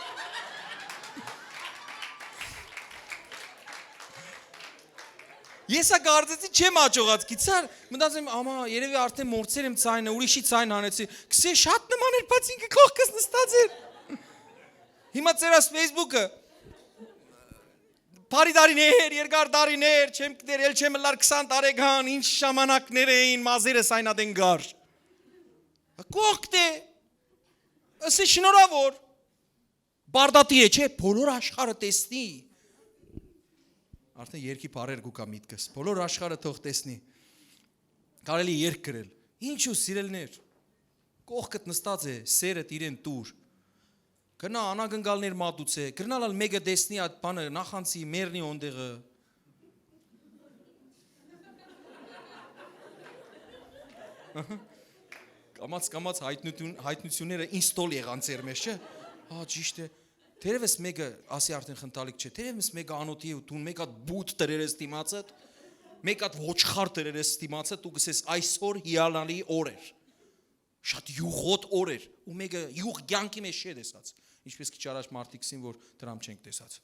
Ես ա կարծեցի չեմ աջողած, գիցար, մտածեմ, «Ամա, երևի արդեն մորցեր եմ ձայնը, ուրիշի ձայն հանեցի»։ Կսե. «Շատ նման էր, բայց ինքը կողքս նստած էր»։ Հիմա ծերաս Facebook-ը, բարի տարիներ, երկար տարիներ, չեմ կտեր, էլ չեմ ըլլար քսան տարեկան, ինչ ժամանակներ էին, մազերս այն ատեն գար։ Կողք դե, ըսի շնորհավոր, բարդատի է, չէ, բոլոր աշխարհը տեսնի։ Արդեն երկի բառեր կու կա միտքս, բոլոր աշխարհը թող տեսնի։ Կարելի երկ գրել։ Ինչու, սիրելներ, կողքդ նստած է, սերդ իրեն տուր։ Կրնա անակնկալներ մատուցե, կրնալ ալ մեկը տեսնի այդ բանը, նախանցի, մեռնի օնդեղը։ Կամաց, կամաց հայտնություն, հայտնությունները install եղան ձեր մեջ, չէ՞։ Հա, ճիշտ է։ Թերևս մեկը ասի արդեն խնդալիք չէ, թերևս մեկը անօթի է ու դուն մեկ հատ բութ դրեր ես դիմացդ, մեկ հատ ոչխար դրեր ես դիմացդ, դու կսես այսօր հիանալի օր էր։ Շատ յուղոտ օր էր, ու մեկը յուղ կյանքի մեջ չէ տեսած, ինչպես քիչ առաջ մարդիկ սին, որ դրամ չենք տեսած։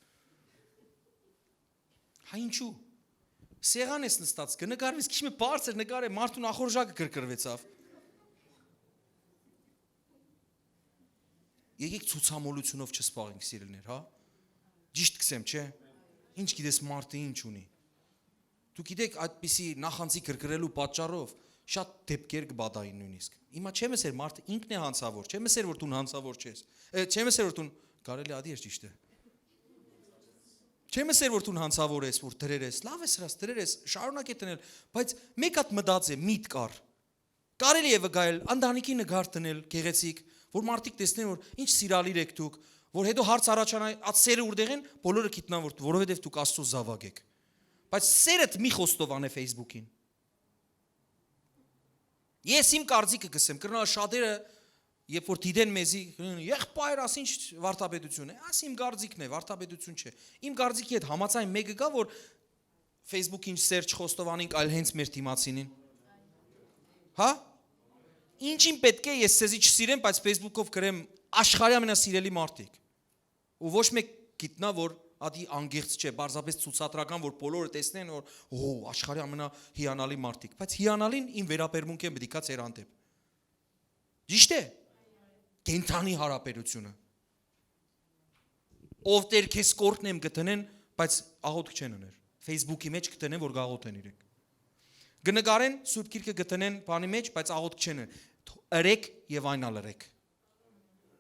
Հա, ինչու՞։ Սեղան ես նստած, կը նկարվես, քիչ մը բարձր նկարէ, մարդուն ախորժակը կրկրվեցավ։ Եկեք ցուցամոլությունով չսպաղենք, սիրելիներ, հա։ Ճիշտ կսեմ, չէ՞։ Ինչ գիտես մարդը ինչ ունի։ Դու գիտեք, այդպիսի նախանձի կրկրելու պատճառով շատ դեպքեր կպատային նույնիսկ։ Հիմա չեմ ասեր, մարդը ինքն է հանցավոր, չեմ ասեր, որ դուն հանցավոր չես։ Ը, չեմ ասեր, որ դուն, կարելի ադի ես ճիշտ է։ Չեմ ասեր, որ դուն հանցավոր ես, որ դրեր ես, լավ ես հրաս, դրեր ես, շարունակե դնել, բայց մեկ հատ մտած է, միտք առ։ Կարելի է վկայել, ընտանիքի նկար դնել, գեղեցիկ, որ մարդիկ տեսնեն, որ ինչ սիրալիր եք դուք, որ հետո հարց առաջանա, այդ սերը ուրդեղ են, բոլորը գիտնան, որ, որովհետև դուք Աստծո զավակ եք։ Բայց սերդ մի խոստովանե Facebook-ին։ Ես իմ կարծիքը կսեմ, կրնալ շատերը, երբ որ դիտեն մեզի, կրնան, «Եղբայր, ասինչ վարդապետություն է»։ Աս իմ կարծիքն է, վարդապետություն չէ։ Իմ կարծիքի հետ համաձայն մեկը կա, որ Facebook-ին սեր չխոստովանենք, այլ հենց մեր դիմացինին։ Հա՞։ Ինչին պետք է ես սեզի չսիրեմ, բայց Facebook-ով գրեմ աշխարհի ամենասիրելի մարդիկ։ Ու ոչ մեկ գիտնա, որ ադի անգերց չէ, պարզապես ցուցադրական, որ բոլորը տեսնեն, որ, օ, աշխարհի ամենահիանալի մարդիկ, բայց հիանալին իմ վերաբերմունքէն պիտի գա ձեր հանդեպ։ Ճիշտ է։ Կենդանի հարաբերությունը։ Ով Տեր քեզ կորքն եմ կդնեն, բայց աղոթք չեն ուներ։ Facebook-ի մեջ կդնեն, որ գաղոթեն իրենք։ Կնկարեն, Սուրբ Գիրքը կդնեն բանի մեջ, բայց աղոթք չեն ուներ։ Ըրեք եւ այն ալ ըրեք։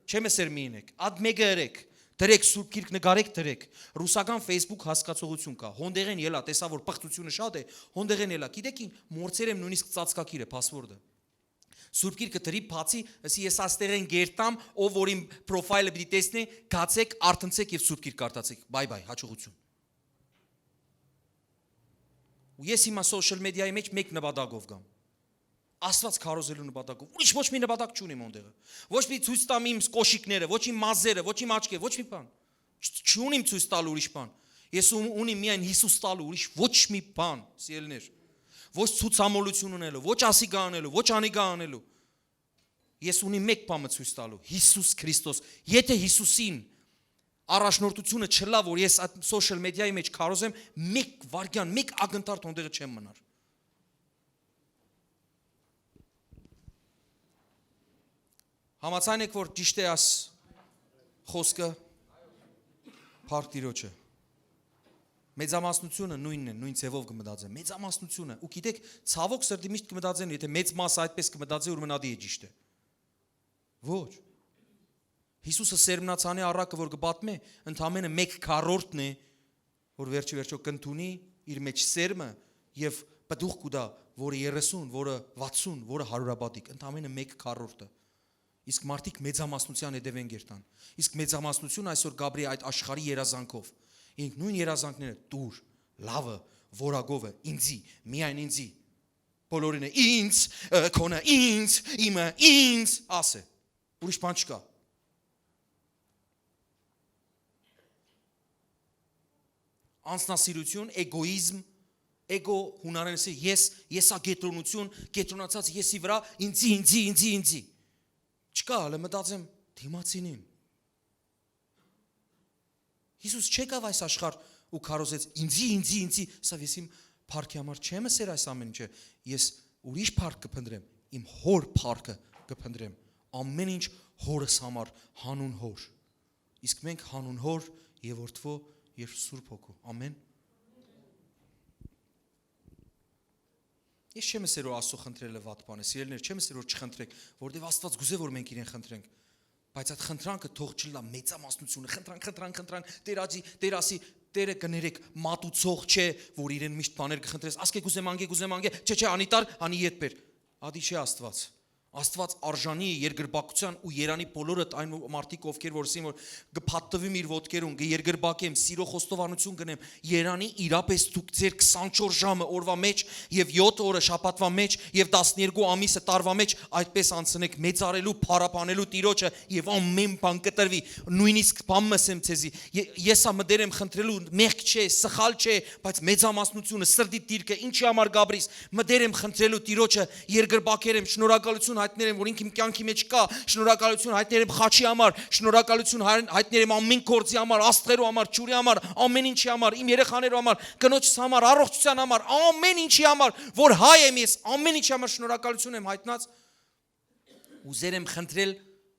Չեմ ասեր մի ինեք, ատ մեկը ըրեք, Դրեք Սուրբ Գիրք, նկարեք, դրեք։ Ռուսական Facebook հասկացողություն կայ։ Հոնդեղէն ելայ, տեսայ որ պղծութիւնը շատ է, հոնդեղէն ելայ։ Գիտեք ինչ, մոռցեր եմ նոյնիսկ ծածկագիրը, password-ը։ Սուրբ Գիրքը դրի, բացի, ըսի, ես աստեղէն կերտամ, ով որ իմ պրոֆայլը պիտի տեսնէ, գացեք, արթնցեք եւ Սուրբ Գիրք կարդացեք։ Bye bye, հաջողություն։ Ու ես հիմա social media-ի մեջ մէկ նպատակով կամ։ Աստված քարոզելու նպատակով։ Ուրիշ ոչ մի նպատակ չունիմ անդեղը։ Ոչ մի ցոյց տամ իմ կոշիկները, ոչ իմ մազերը, ոչ իմ աչքերը, ոչ մի բան։ Չ-, չունիմ ցոյց տալու ուրիշ բան։ Ես ու-, ունիմ միայն Յիսուս տալու, ուրիշ ոչ մի բան, սիրելիներ։ Ոչ ցուցամոլութիւն ունելու, ոչ ասիկա անելու, ոչ անիկա անելու։ Ես ունիմ մէկ բան մը ցոյց տալու, Յիսուս Քրիստոս։ Եթէ Յիսուսին առաջնորդությունը չըլլայ, որ ես այդ social media-ի մեջ քարոզեմ, մէկ վայրկեան, մէկ ակնթարթ անդեղը չեմ մնար։ Համաձայն եք, որ ճիշդ է աս խոսքը, փառք Տիրոջը։ Մեծամասնությունը նոյնն է, նոյն ձևով կը մտածեն։ Մեծամասնությունը, ու գիտեք, ցաւոք սրտի միշտ կը մտածեն, եթէ մեծ մասը այդպես կը մտածի, ուրեմն ատի է ճիշդը։ Ոչ։ Յիսուսը սերմնացանի առակը, որ կը պատմէ, ընդամենը մէկ քառորդն է, որ վերջի վերջո կընդունի իր մեջ սերմը եւ պտուղ կու տայ, որը երեսուն, որը վաթսուն, որը հարիւրապատիկ, ընդամենը մէկ քառորդը։ Իսկ մարդիկ մեծամասնութեան հետեւէն կերթան։ Իսկ մեծամասնությունը այսօր կապրի այդ աշխարհի երազանքով։ Ինք նոյն երազանքները՝ տուր, լաւը, որակովը, ինձի, միայն ինձի։ Բոլորին է, ինձ, ը, քոնը, ինձ, իմը, ինձ, ասէ։ Ուրիշ բան չկայ։ Անձնասիրություն, էգոիզմ, էգո, հունարէն ասի, ես, եսա կետրոնություն, կետրոնացած եսի վրա, ինձի, ինձի, ինձի, ինձի։ Չկայ, հələ մտածեմ, դիմացինին։ Յիսուս չեկաւ այս աշխարհ ու քարոզեց, ինձի, ինձի, ինձի, սա ես իմ փառքի համար չեմ ըսեր այս ամեն ինչը, ես ուրիշ փառք կը փնտրեմ, իմ հոր փառքը կը փնտրեմ, ամեն ինչ հորս համար, հանուն հոր, իսկ մենք հանուն հոր և որդվո և Սուրբ Հոգու, ամեն։ Ես չեմ ըսեր որ Աստծո խնդրելը վատ բան է, սիրելիներ, չեմ ըսեր որ չխնդրեք, որովհետև Աստված գուզե որ մենք իրեն խնդրենք, բայց այդ խնդրանքը թող չլա մեծամասնությունը, խնդրանք, խնդրանք, խնդրանք, Տեր աջի, Տեր ասի, Տերը կներեք, մատուցող չէ, որ իրեն միշտ բաներ կխնդրես, ասկէ կուզեմ, անգե կուզեմ, անգե, չէ, չէ, անի տար, անի ետ բեր, ադի չէ Աստված։ Աստված արժանի է երկրպագության ու երանի բոլորդ այն մարդիկ, ովքեր որ ասին որ կը փաթթուիմ իր ոտքերուն, կը երկրպագեմ, սիրո խոստովանություն կ'ընեմ, երանի իրապես դուք ձեր քսանչորս ժամը օրվա մեջ և յոթ օրը շաբաթվա մեջ և տասներկու ամիսը տարվա մեջ այդպես անցնեք մեծարելու, փառաբանելու Տիրոջը և ամեն բան կը տրուի, նոյնիսկ բան մը ասեմ ձեզի, ե-, ես ա մտեր եմ խնդրելու, մեղք չէ, սխալ չէ, բայց մեծամասնությունը, սրտի դիրքը, ինչի համար կապրիս, մտեր եմ խնդրելու Տիրոջը, երկրպագեր եմ, շնորհակալություն հայտներ եմ, որ ինք իմ կյանքի մեջ կայ, շնորհակալություն հայտներ եմ խաչի համար, շնորհակալություն հայ-, հայտներ եմ ամեն գործի համար, աստղերու համար, ջուրի համար, ամեն ինչի համար, իմ երեխաներու համար, կնոջս համար, առողջության համար, ամեն ինչի համար, որ հայ եմ ես, ամեն ինչի համար շնորհակալություն եմ հայտնած։ Ուզեր եմ խնդրել,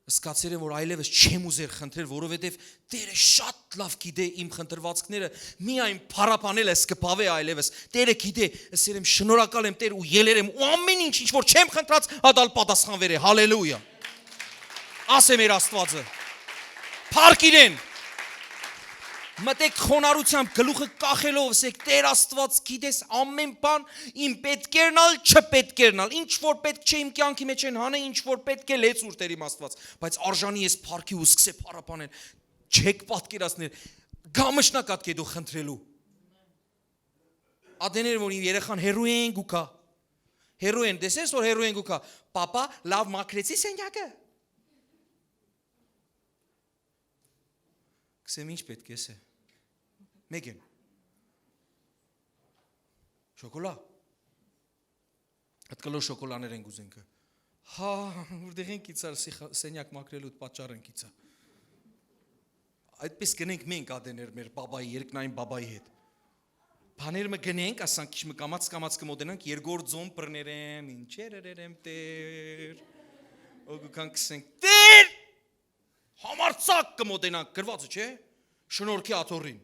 զգացեր եմ, որ այլևս չեմ ուզեր խնդրել, որովհետև Տերը շատ լավ գիտէ իմ խնդրվածքները, միայն փառաբանել ես կբավե այլևս։ Տերը գիտէ, ըսեր եմ, շնորհակալ եմ Տեր ու ելեր եմ ու ամեն ինչ, ինչ որ չեմ խնդրած, ադալ պատասխանվեր է։ Հալելույա։ Ասե մեր Աստվածը։ Փառք իրեն։ Մտեք խոնարհությամբ գլուխը կախելով, ասեք, Տեր Աստված, գիտես ամեն բան, իմ պետք կերնալ, չպետք կերնալ, ինչ որ պետք չէ իմ կյանքի մեջ են հանե, ինչ որ պետք է լեցուր Տեր իմ Աստված, բայց արժանի ես փառքի ու սկսե փառաբանել, չեք պատկերացնել, գամշնակատ կեդու խնդրելու։ Ատեներ որ իմ երեխան հերու են գուքա, հերու են, տեսես որ հերու են գուքա, պապա լավ մաքրեցի սենյակը։ Կսեմ ինչ պետք է, սե։ Մեկ են։ Շոկոլա։ Այդ կլոր շոկոլաներ ենք ուզենք։ Հա, որտեղ ենք իցար սի խա-, սենյակ մաքրելու պատճառ ենք իցա։ Այդպես գնենք մենք ադեներ մեր բաբայի, երկնային բաբայի հետ։ Բաներ մը գնենք, ասանք քիչ մը կամաց կամաց կմոտենանք, երկրորդ ձոն բռներեմ, ինչեր երերեմ Տեր։ Օգուքան կսենք, Տեր, համարցակ կմոտենանք, գրվածը չէ, շնորհքի աթոռին։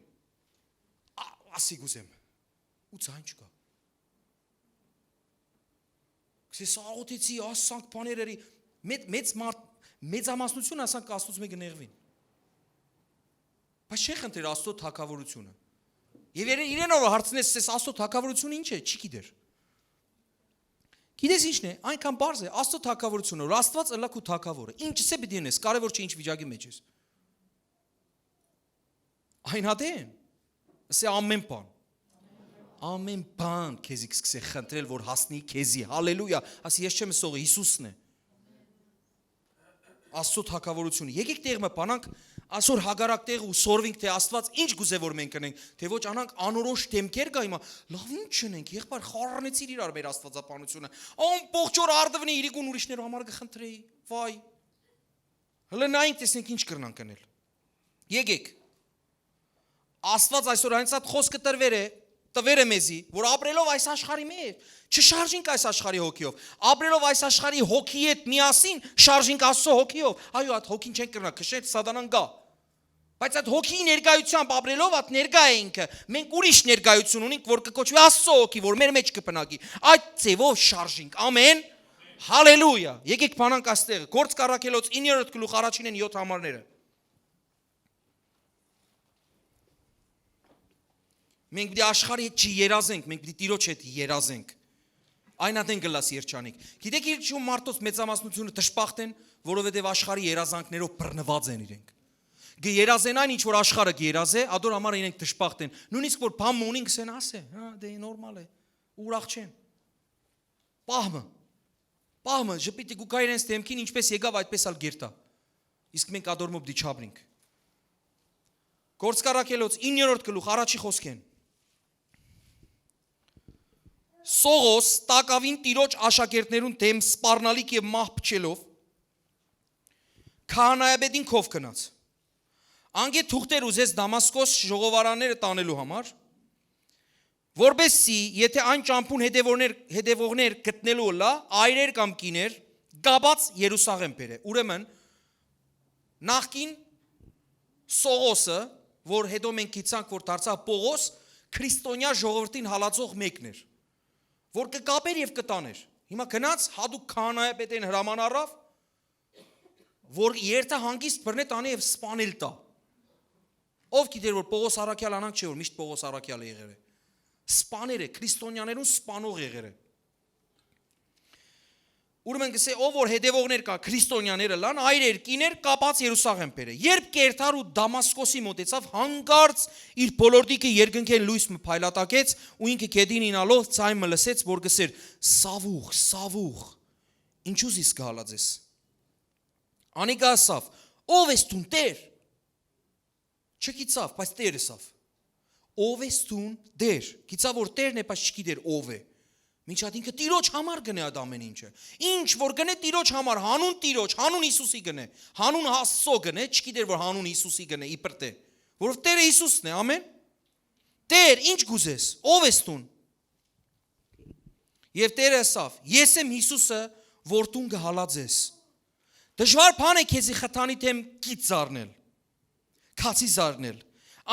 Ա-, ասի գուզեմ, ու ցայն չկա։ Քսես աղոթեցի, ասանք բաներ էրի, մեծ, մեծ մարդ, մեծամասնություն ասանք Աստուծո մէ կնեղվին։ Բայց չեն խնդրեր Աստծո թագաւորութիւնը։ Եւ իրեն, իրեն որ հարցնես, «Սես Աստծո թագաւորութիւնը ի՞նչ է», չի գիտեր։ Գիտես ի՞նչն է, այնքան պարզ է, Աստծո թագաւորութիւնը, որ Աստված ըլլայ քու թագաւորը, ինչս է պիտի ընես, կարեւոր չէ ինչ վիճակի մեջ ես։ Այն ատեն, ասե, ամեն բան։ Ամեն բան քեզի կսկսե խնդրել, որ հասնի քեզի։ Հալելույա։ Ասի, «Ես չեմ սողը, Յիսուսն է»։ Աստծո թագաւորութիւնը։ Եկեք տեղ մը բանանք, այսօր հակառակ տեղը ու սորվինք, թէ Աստված ինչ կուզէ որ մենք ընենք, թէ ոչ անանք անորոշ դեմքեր կայ հիմա, լավ, ինչ ընենք, եղբայր, խառնեցիր իրար մեր աստվածաբանությունը, ամբողջ օր արդվնի իրիկուն ուրիշներու համար կխնդրեի, վայ, հլը նայենք, տեսնենք ինչ կրնանք ընել, եկեք, Աստված այսօր հենց այդ խոսքը տրվեր է, տվեր է մեզի, որ ապրելով այս աշխարհի մեջ, չշարժինք այս աշխարհի հոգիով, ապրելով այս աշխարհի հոգի հետ միասին շարժինք Աստծո հոգիով, այո, այդ հոգին չենք կրնա քշել, սատանան գա, բայց այդ հոգիի ներկայությամբ ապրելով, այդ ներկա է ինքը, մենք ուրիշ ներկայություն ունենք, որ կկոչվի Աստծո հոգի, որ մեր մեջ կբնակի, այդ ձևով շարժինք, ամեն, հալելույա, եկեք բանանք այստեղը, Գործք առաքելոց իններորդ գլուխ առաջինեն յոթ համարները։ Մենք պիտի աշխարհի հետ չի երազենք, մենք պիտի Տիրոջ հետ երազենք։ Այն ատեն կլաս երջանիկ։ Գիտեք, իր չու մարդոց մեծամասնությունը դժբախտ են, որովհետև աշխարհի երազանքներով բռնված են իրենք։ Կը երազեն այն, ինչ որ աշխարհը կը երազե, ադոր համար իրենք դժբախտ են։ Նույնիսկ որ բան մը ունին, կսեն, «Ասե, հա, դե նորմալ է, ուրախ չեն»։ Պահ մը, պահ մը, ժպիտը կու գայ իրենց դեմքին, ինչպես եկաւ, այդպես ալ կերտայ։ Իսկ մենք ադոր մը պիտի չապրինք։ Գործք առաքելոց իններորդ գլուխ, առաջի խոսքեն։ Սողոս տակաւին Տիրոջ աշակերտներուն դէմ սպառնալիք եւ մահ փչելով, քահանայապետին քով գնաց։ Անկէ թուղթեր ուզեց Դամասկոս ժողովարանները տանելու համար, որպեսզի, եթե այն ճամբուն հետևողներ, հետևողներ գտնելու ըլլայ, այրեր կամ կիներ, կապած Երուսաղեմ բերէ։ Ուրեմն, նախկին Սողոսը, որ հետո մենք գիտցանք, որ դարձաւ Պողոս, քրիստոնեայ ժողովրդին հալածող մեկն էր, որ կը կապէր եւ կը տանէր։ Հիմա գնաց, հատուկ քահանայապետէն հրաման առաւ, որ երթը հանգիստ բռնէ, տանէ եւ սպանել տայ։ Ով գիտեր, որ Պողոս առաքյալ անանք չէ, որ միշտ Պողոս առաքյալը եղեր է։ Սպաներ է, քրիստոնեաներուն սպանող եղեր է։ Ուրեմն կսէ, ով որ հետևողներ կայ, քրիստոնեաներ ըլլան, այրեր, կիներ կապած Երուսաղեմ բերէ։ Երբ կ'երթար ու Դամասկոսի մօտեցաւ, հանկարծ իր բոլորտիքը երկնքէն լոյս մը փայլատակեց ու ինքը գետին իյնալով ձայն մը լսեց, որ կսէր. «Սավուղ, Սավուղ, ինչու զիս կը հալածես»։ Անիկա ըսաւ. «Ո՞վ ես դուն, Տէր»։ Չգիտցաւ, բայց Տէր ըսաւ. «Ո՞վ ես դուն, Տէր»։ Գիտցաւ որ Տէրն է, բայց չգիտեր ով է։ Մինչ այդ ինքը Տիրոջ համար կ'ընէ այդ ամէն ինչը։ Ինչ որ կ'ընէ Տիրոջ համար, հանուն Տիրոջ, հանուն Յիսուսի կ'ընէ, հանուն Աստծո կ'ընէ, չգիտեր որ հանուն Յիսուսի կ'ընէ, իբր թէ, որովհետեւ Տէրը Յիսուսն է, ամէն։ «Տէր, ի՞նչ կ'ուզես, ո՞վ ես դուն»։ Եւ Տէրը ըսաւ. «Ես եմ Յիսուսը, որ դուն կը հալածես։ Դժուար բան է քեզի խթանի դէմ կից զարնել, քացի զարնել»։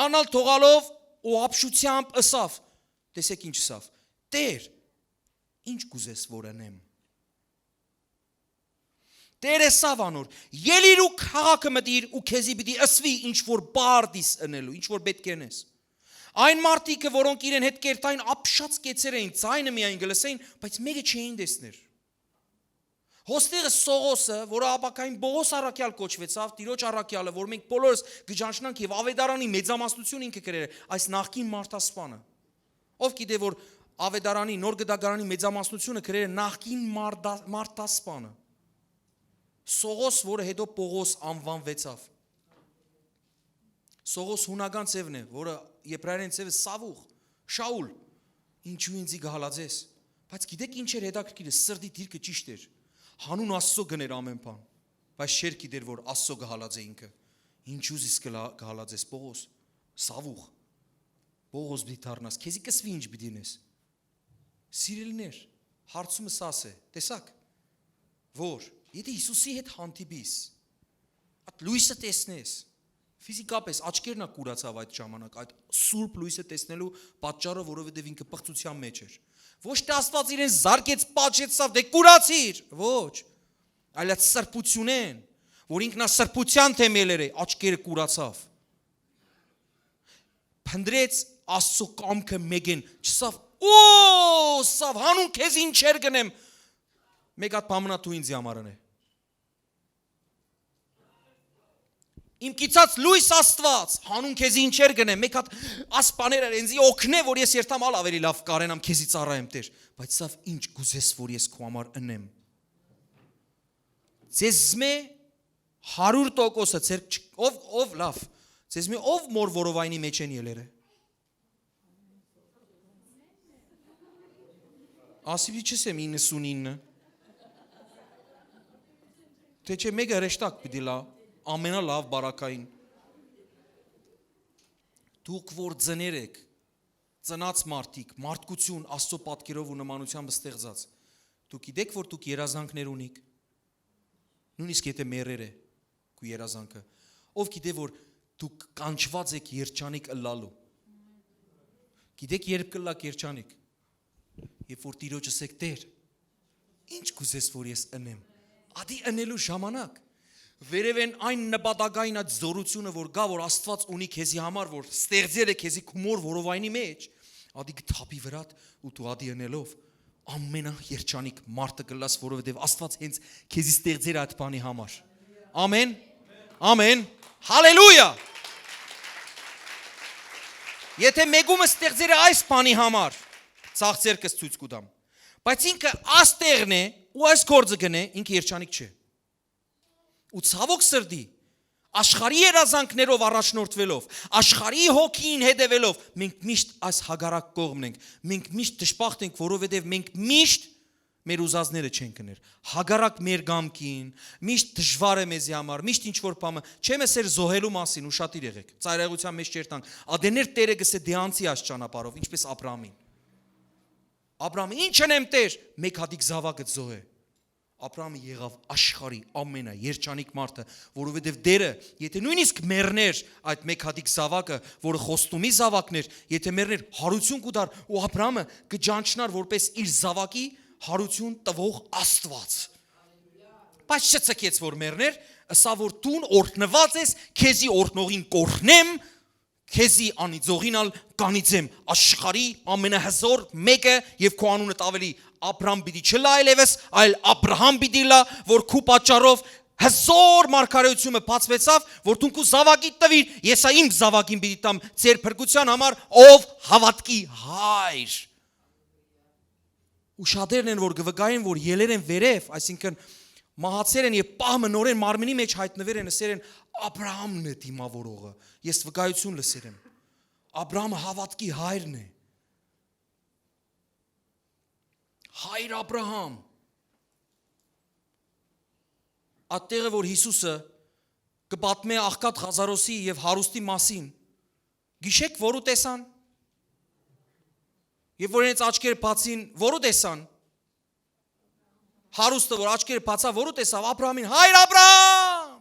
Անալ թողալով ու ապշութեամբ ըսաւ, տեսեք ինչ ըսաւ. «Տէր, ի՞նչ կ'ուզես որ ընեմ»։ Տէրը ըսաւ անոր. «Ելի՛ր ու քաղաքը մտիր ու քեզի պիտի ըսուի ինչ որ պարտիս ընելու, ինչ որ պէտք է ընես»։ Այն մարդիկը, որոնք իրեն հետ կ'երթային, ապշած կեցեր էին, ձայնը միայն կը լսէին, բայց մէկը չէին տեսներ։ Հոստեղը Սողոսը, որը ապագային Պողոս առաքյալ կոչուեցաւ, Տիրոջ առաքյալը, որ մենք բոլորս կը ճանչնանք, եւ Ավետարանի մեծամասնությունը ինքը գրեր է, այս նախկին մարդասպանը։ Ով գիտէ, որ Ավետարանի, Նոր Գտակարանի մեծամասնությունը գրեր է նախկին մարդա-, մարդասպանը։ Սողոս, որը հետո Պողոս անուանուեցաւ։ Սողոս հունական ձևն է, որը եբրայերեն ձևը Սավուղ, Շաուլ, ինչու ինձի կը հալածես։ Բայց գիտեք ինչ էր հետաքրքիրը, սրտի դիրքը ճիշտ էր։ Հանուն Աստծո կ'ընէր ամեն բան, բայց չէր գիտեր, որ Աստծո կը հալածէ ինքը։ Ինչու զիս կը լա-, կը հալածես, Պողոս, Սավուղ, Պողոս պիտի դառնաս, քեզի կ'ըսուի ինչ պիտի ընես։ Սիրելիներ, հարցումը սաս է, տեսաք, որ եթե Յիսուսի հետ հանդիպիս, այդ լոյսը տեսնես, ֆիզիկապես աչքերն ա կուրացաւ այդ ժամանակ, այդ սուրբ լոյսը տեսնելու պատճառը, որովհետև ինքը պղծության մեջ էր։ Ոչ թե Աստված իրեն զարկեց, պատժեցավ, դե կուրացիր, ոչ, այլ այդ սրբությունեն, որ ինքնասրբության թեմել էր, աչքերը կուրացաւ։ Փնտռեց Աստծու կամքը մէկէն, չըսաւ, «Օ, սա, հանուն քեզի ինչեր կ'ընեմ»։ Մէկ հատ բան մնա դու ինձի համար ընէ։ Իմ գիցած լոյս Աստուած, հանուն քեզի ինչեր կ'ընեմ, մէկ հատ աս բաներ ալ ինձի օգնէ, որ ես երթամ ալ ավելի լաւ կարենամ քեզի ծառայեմ, Տէր, բայց սա ինչ կ'ուզես, որ ես քու համար ընեմ։ Ձեզմէ հարիւր տոկոսը ձեր, ով, ով լաւ, ձեզմէ ով մոր որովայնի մեջ են ելեր է։ Ասիպի չես եմ իննսունինը։ Թե չէ մեկը հրեշտակ պիտի լա, ամենալաւ բարակային։ Դուք որ ծներ եք, ծնած մարդիկ, մարդկություն Աստծո պատկերով ու նմանությամբ ստեղծած, դուք գիտեք, որ դուք երազանքներ ունիք, նույնիսկ եթե մեռեր է քու երազանքը, ով գիտէ, որ դուք կանչուած եք երջանիկ ըլլալու։ Գիտեք, երբ կ'ըլլաք երջանիկ, երբ որ Տիրոջս եք, «Տէր, ինչ կ'ուզես, որ ես ընեմ»։ Ադի ընելու ժամանակ։ Վերևէն այն նպատակային այդ զորությունը, որ կա, որ Աստուած ունի քեզի համար, որ ստեղծեր է քեզի քու մոր որովայնի մեջ, ադի կը թափի վրադ ու դու ադի ընելով ամենաերջանիկ մարդը կ'ըլլաս, որովհետեւ Աստուած հենց քեզի ստեղծեր այդ բանի համար։ Ամեն։ Ամեն։ Հալելույա։ Եթե մեկումը ստեղծեր է այս բանի համար, ցախ ձեռքս ցոյց կու տամ, բայց ինքը աս տեղն է ու այս գործը կ'ընէ, ինքը երջանիկ չէ։ Ու ցաւոք սրտի, աշխարհի երազանքներով առաջնորդվելով, աշխարհի հոգին հետեւելով, մենք միշտ այս հակառակ կողմն ենք, մենք միշտ դժբախտ ենք, որովհետեւ մենք միշտ մեր ուզածները չենք ըներ։ Հակառակ մեր կամքին, միշտ դժուար է մեզի համար, միշտ ինչ որ բանը, չեմ ըսեր զոհելու մասին, ուշադիր եղեք, ծայրայեղության մեջ չերթանք, ադեներ Տէրը կ'ըսէ, դեանցի այս ճանապարհով, ինչպես Աբրահամին։ Աբրահամը, «Ի՞նչ ընեմ, Տէր»։ Մէկ հատիկ զաւակը զոհ է։ Աբրահամը եղաւ աշխարհի ամենաերջանիկ մարդը, որովհետեւ Տէրը, եթե նույնիսկ մեռներ այդ մէկ հատիկ զաւակը, որը խոստումի զաւակն էր, եթե մեռներ, հարություն կու տար ու Աբրահամը կը ճանչնար որպես իր զաւակի հարություն տուող Աստուած։ Բայց չցկեց որ մեռներ, ըսաւ որ դուն օրհնուած ես, քեզի օրհնողին կ'օրհնեմ, քեզի անիծողին ալ կ'անիծեմ, աշխարհի ամենահզոր մէկը, եւ քու անունդ աւելի Աբրահամ պիտի չըլլայ այլեւս, այլ Աբրահամ պիտի ըլլայ, որ քու պատճառով հզոր մարգարեութիւնը բացուեցաւ, որ դուն քու զաւակիդ տուիր, ես ա իմ զաւակին պիտի տամ ձեր փրկութեան համար, ով հաւատքի հայր։ Ու շատերն են, որ կը վկայեն, որ ելեր են վերև, այսինքն՝ մահացեր են եւ պահ մը նորէն մարմինի մեջ յայտնուեր են, ըսեր են. «Աբրահամն է դիմաւորողը, ես վկայութիւն լսեր եմ»։ Աբրահամը հաւատքի հայրն է։ Հայր Աբրահամ։ Ատտեղը, որ Յիսուսը կը պատմէ աղքատ Ղազարոսի եւ հարուստի մասին, գիշեք որու տեսան։ Եւ որ իրենց աչքերը բացին, որու տեսան։ Հարուստը, որ աչքերը բացա, որու տեսաւ, Աբրահամին. «Հայր Աբրահամ,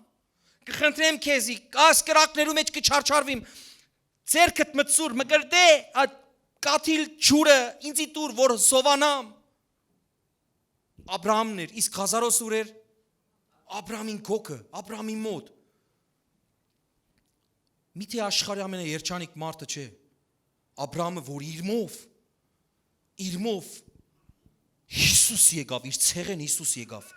կը խնդրեմ քեզի, աս կրակներու մեջ կը չարչարվիմ, ձեռքդ մտցուր, մկրտէ այդ կաթիլ ջուրը, ինձի տուր, որ սովանամ»։ Աբրահամն էր, իսկ Ղազարոս ո՞ւր էր։ Աբրահամին քոքը, Աբրահամին մօտ։ Միթէ աշխարհի ամենաերջանիկ մարդը չէ Աբրահամը, որ իրմով, իրմով Յիսուս եկաւ, իր ցեղէն Յիսուս եկաւ։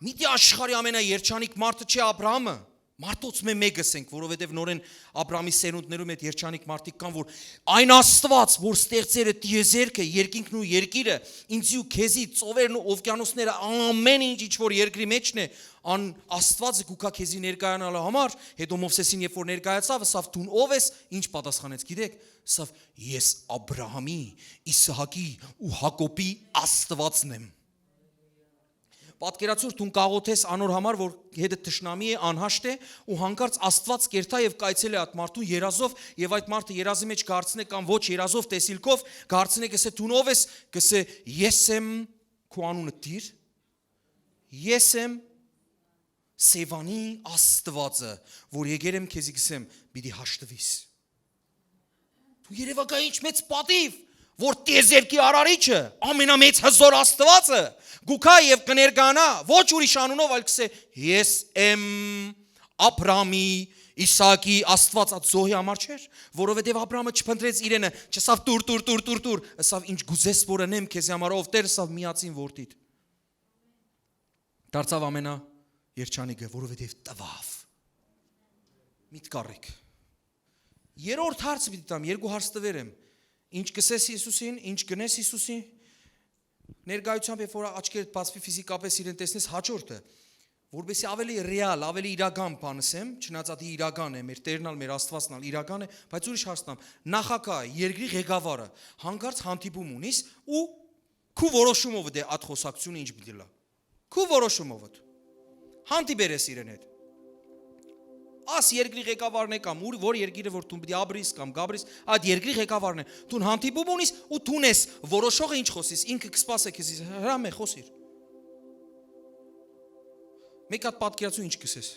Միթէ աշխարհի ամենաերջանիկ մարդը չէ Աբրահամը։ Մարդոց մէ մեկս ենք, որովհետեւ նորէն Աբրահամի սերունդներու մէջ երջանիկ մարդիկ կան, որ այն Աստուած, որ ստեղծեր է տիեզերքը, երկինքն ու երկիրը, ինձի ու քեզի, ծովերն ու ովկիանոսները, ամեն ինչ, ինչ որ երկրի մեջն է, ան Աստուածը կու գայ քեզի ներկայանալու համար, հետո Մովսեսին երբ որ ներկայացաւ, ըսաւ. «Դուն ո՞վ ես»։ Ինչ պատասխանեց, գիտեք, ըսաւ. «Ես Աբրահամի, Իսահակի ու Յակոբի Աստուածն եմ»։ Պատկերացուր, դուն կաղոթես անոր համար, որ հետը թշնամի է, անհաշտ է, ու հանկարծ Աստուած կերթայ եւ կայցելէ այդ մարդուն երազով, եւ այդ մարդը երազի մեջ կ'հարցնէ կամ ոչ երազով, տեսիլքով կ'հարցնէ, կ'ըսէ. «Դուն ո՞վ ես»։ Կ'ըսէ. «Ես եմ քու անունը տիր, ես եմ Սեւանի Աստուածը, որ եկեր եմ քեզի կ'ըսեմ, պիտի հաշտվիս»։ Դու երեւակայ ինչ մեծ պատիւ, որ տիեզերքի արարիչը, ամենամեծ հզոր Աստուածը, գուքա եւ կներկանա, ոչ ուրիշ անունով, այլ կսե. «Ես եմ Աբրամի, Իսակի Աստուած այդ զոհի համար չէր, որովհետեւ Աբրահամը չփնտրեց իրենը, չըսաւ՝ «Տուր, տուր, տուր, տուր, տուր», ըսաւ՝ «Ինչ կ'ուզես որ ընեմ քեզի համար, ով Տէր», ըսաւ՝ «միածին որդիդ»։ Դարձաւ ամենաերջանիկը, որովհետեւ տուաւ։ Միտք առէք։ Երրորդ հարցը պիտի տամ, երկու հարց տուեր եմ։ Ինչ կ'ըսես Յիսուսին, ինչ կ'ընես Յիսուսին, ներկայությամբ, երբ որ աչքերդ բացուի, ֆիզիկապես իրեն տեսնես, հաջորդը, որպեսզի ավելի ռեալ, ավելի իրական բան ըսեմ, չնայած ատի իրական է, մեր Տերն ալ, մեր Աստուածն ալ իրական է, բայց ուրիշ հարցն ամ, նախագահը, երկրի ղեկավարը, հանկարծ հանդիպում ունիս ու քու որոշումովդ է այդ խոսակցությունը ինչ պիտի լա։ Քու որոշումովդ։ Հանդիպեր ես իրեն հետ։ Աս երկրի ղեկավարն է կամ ուր, որ երկիրը որ դուն պիտի ապրիս կամ գաբրիս, այդ երկրի ղեկավարն է։ Դուն հանդիպում ունիս ու դուն ես որոշողը ինչ խոսիս, ինքը կսպասե քեզի, հրամե, խոսիր։ Մեկ հատ պատկերացու ինչ կսես։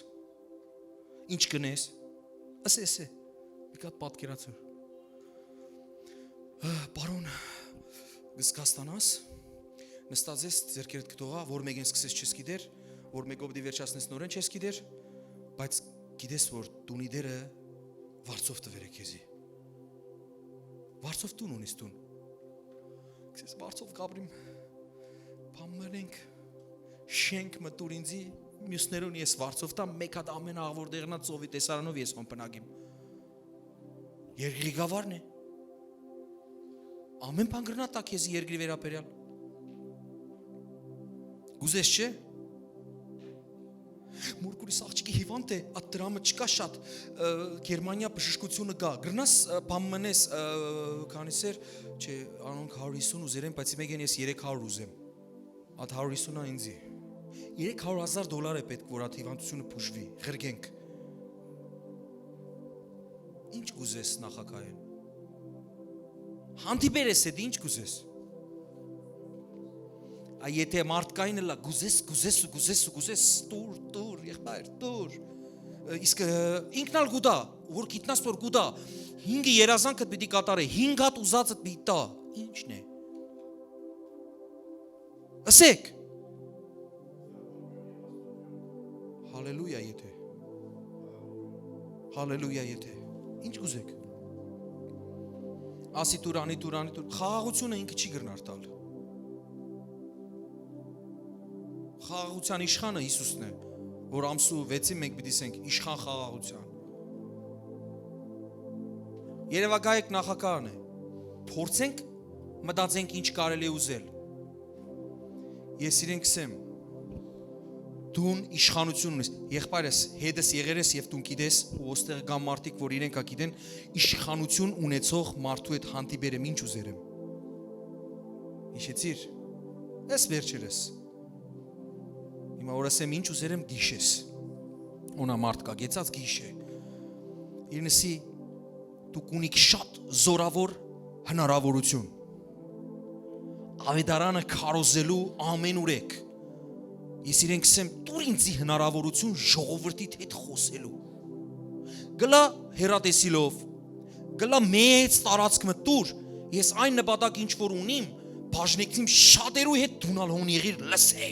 Ինչ կնես։ Ասե, ասե։ Մեկ հատ պատկերացու։ Պարոն, կսկաստանաս, նստած ես, ձեռքերդ կտողա, որ մեկեն սկսես չես գիտեր, որ մեկով պիտի վերջացնես նորեն չես գիտեր, բայց գիտես որ տունի դերը վարձով տվեր է քեզի։ Վարձով տուն ունիս տուն։ Քսես վարձով կապրիմ, բան մնենք, շենք մտուր ինձի, մյուսներուն ես վարձով տամ, մեկ հատ ամեն աղ որ դեղնա ծովի տեսարանով ես հոն բնակիմ։ Երկրի գավարն է։ Ամեն բան կրնա տա քեզի երկրի վերաբերյալ։ Կուզես, չէ՞։ Մուրկուրիս աղջիկի հիվանդ է, այդ դրամը չկա շատ, ը, Գերմանիա բժշկությունը կա։ Գրնաս, ը, բան մնես, ը, քանի սեր, չէ, անոնք հարյուր հիսուն ուզեր են, բայց մեկեն ես երեք հարյուր ուզեմ։ Այդ հարյուր հիսուն ա ինձի։ Երեք հարյուր հազար դոլար է պետք, որ այդ հիվանդությունը բուժվի, ղրկենք։ Ինչ կուզես նախագահեն։ Հանդիպեր ես հետ, ինչ կուզես։ Ա, եթե մարդկային ըլլա, կուզես, կուզես ու կուզես ու կուզես, տուր, տուր, եղբայր, տուր։ Ը, իսկ, ը, ինքն ալ կուտա, որ գիտնաս որ կուտա, հինգը երազանքդ պիտի կատարե, հինգ հատ ուզածդ պիտի տա, ինչն է։ Ըսեք։ Հալելույա, եթե։ Հալելույա, եթե։ Ինչ կուզեք։ Ասի տուր, անի տուր, անի տուր։ Խաղաղությունը ինքը չի կրնար տալ։ Խաղաղության իշխանը Հիսուսն է, որ ամսու վեցին մենք պիտի ասենք իշխան խաղաղության։ Երևակայեք նախագահն է։ Փորձենք, մտածենք ինչ կարելի է ուզել։ Ես իրեն կսեմ, դուն իշխանություն ունես, եղբայրս, հետս եղեր ես եւ դուն գիտես, ու ոստեղ կան մարդիկ, որ իրենք ա գիտեն, իշխանություն ունեցող մարդու հետ հանդիպեր եմ, ինչ ուզեր եմ։ Հիշեցիր, ես վերջերս։ Հիմա որ ասեմ, ինչ ուզեր եմ, գիշես։ Օնա մարդ կա, գեցած գիշե։ Իրենսի դուք ունիք շատ զորավոր հնարավորություն։ Ավետարանը քարոզելու ամեն ուրեք։ Ես իրեն կսեմ, տուր ինձի հնարավորություն ժողովրդիդ հետ խոսելու։ Գլա հեռատեսիլով, գլա մեծ տարածք մը տուր, ես այն նպատակ ինչ որ ունիմ, բաժնեկցիմ շատերու հետ դունալ հոն եղիր լսե։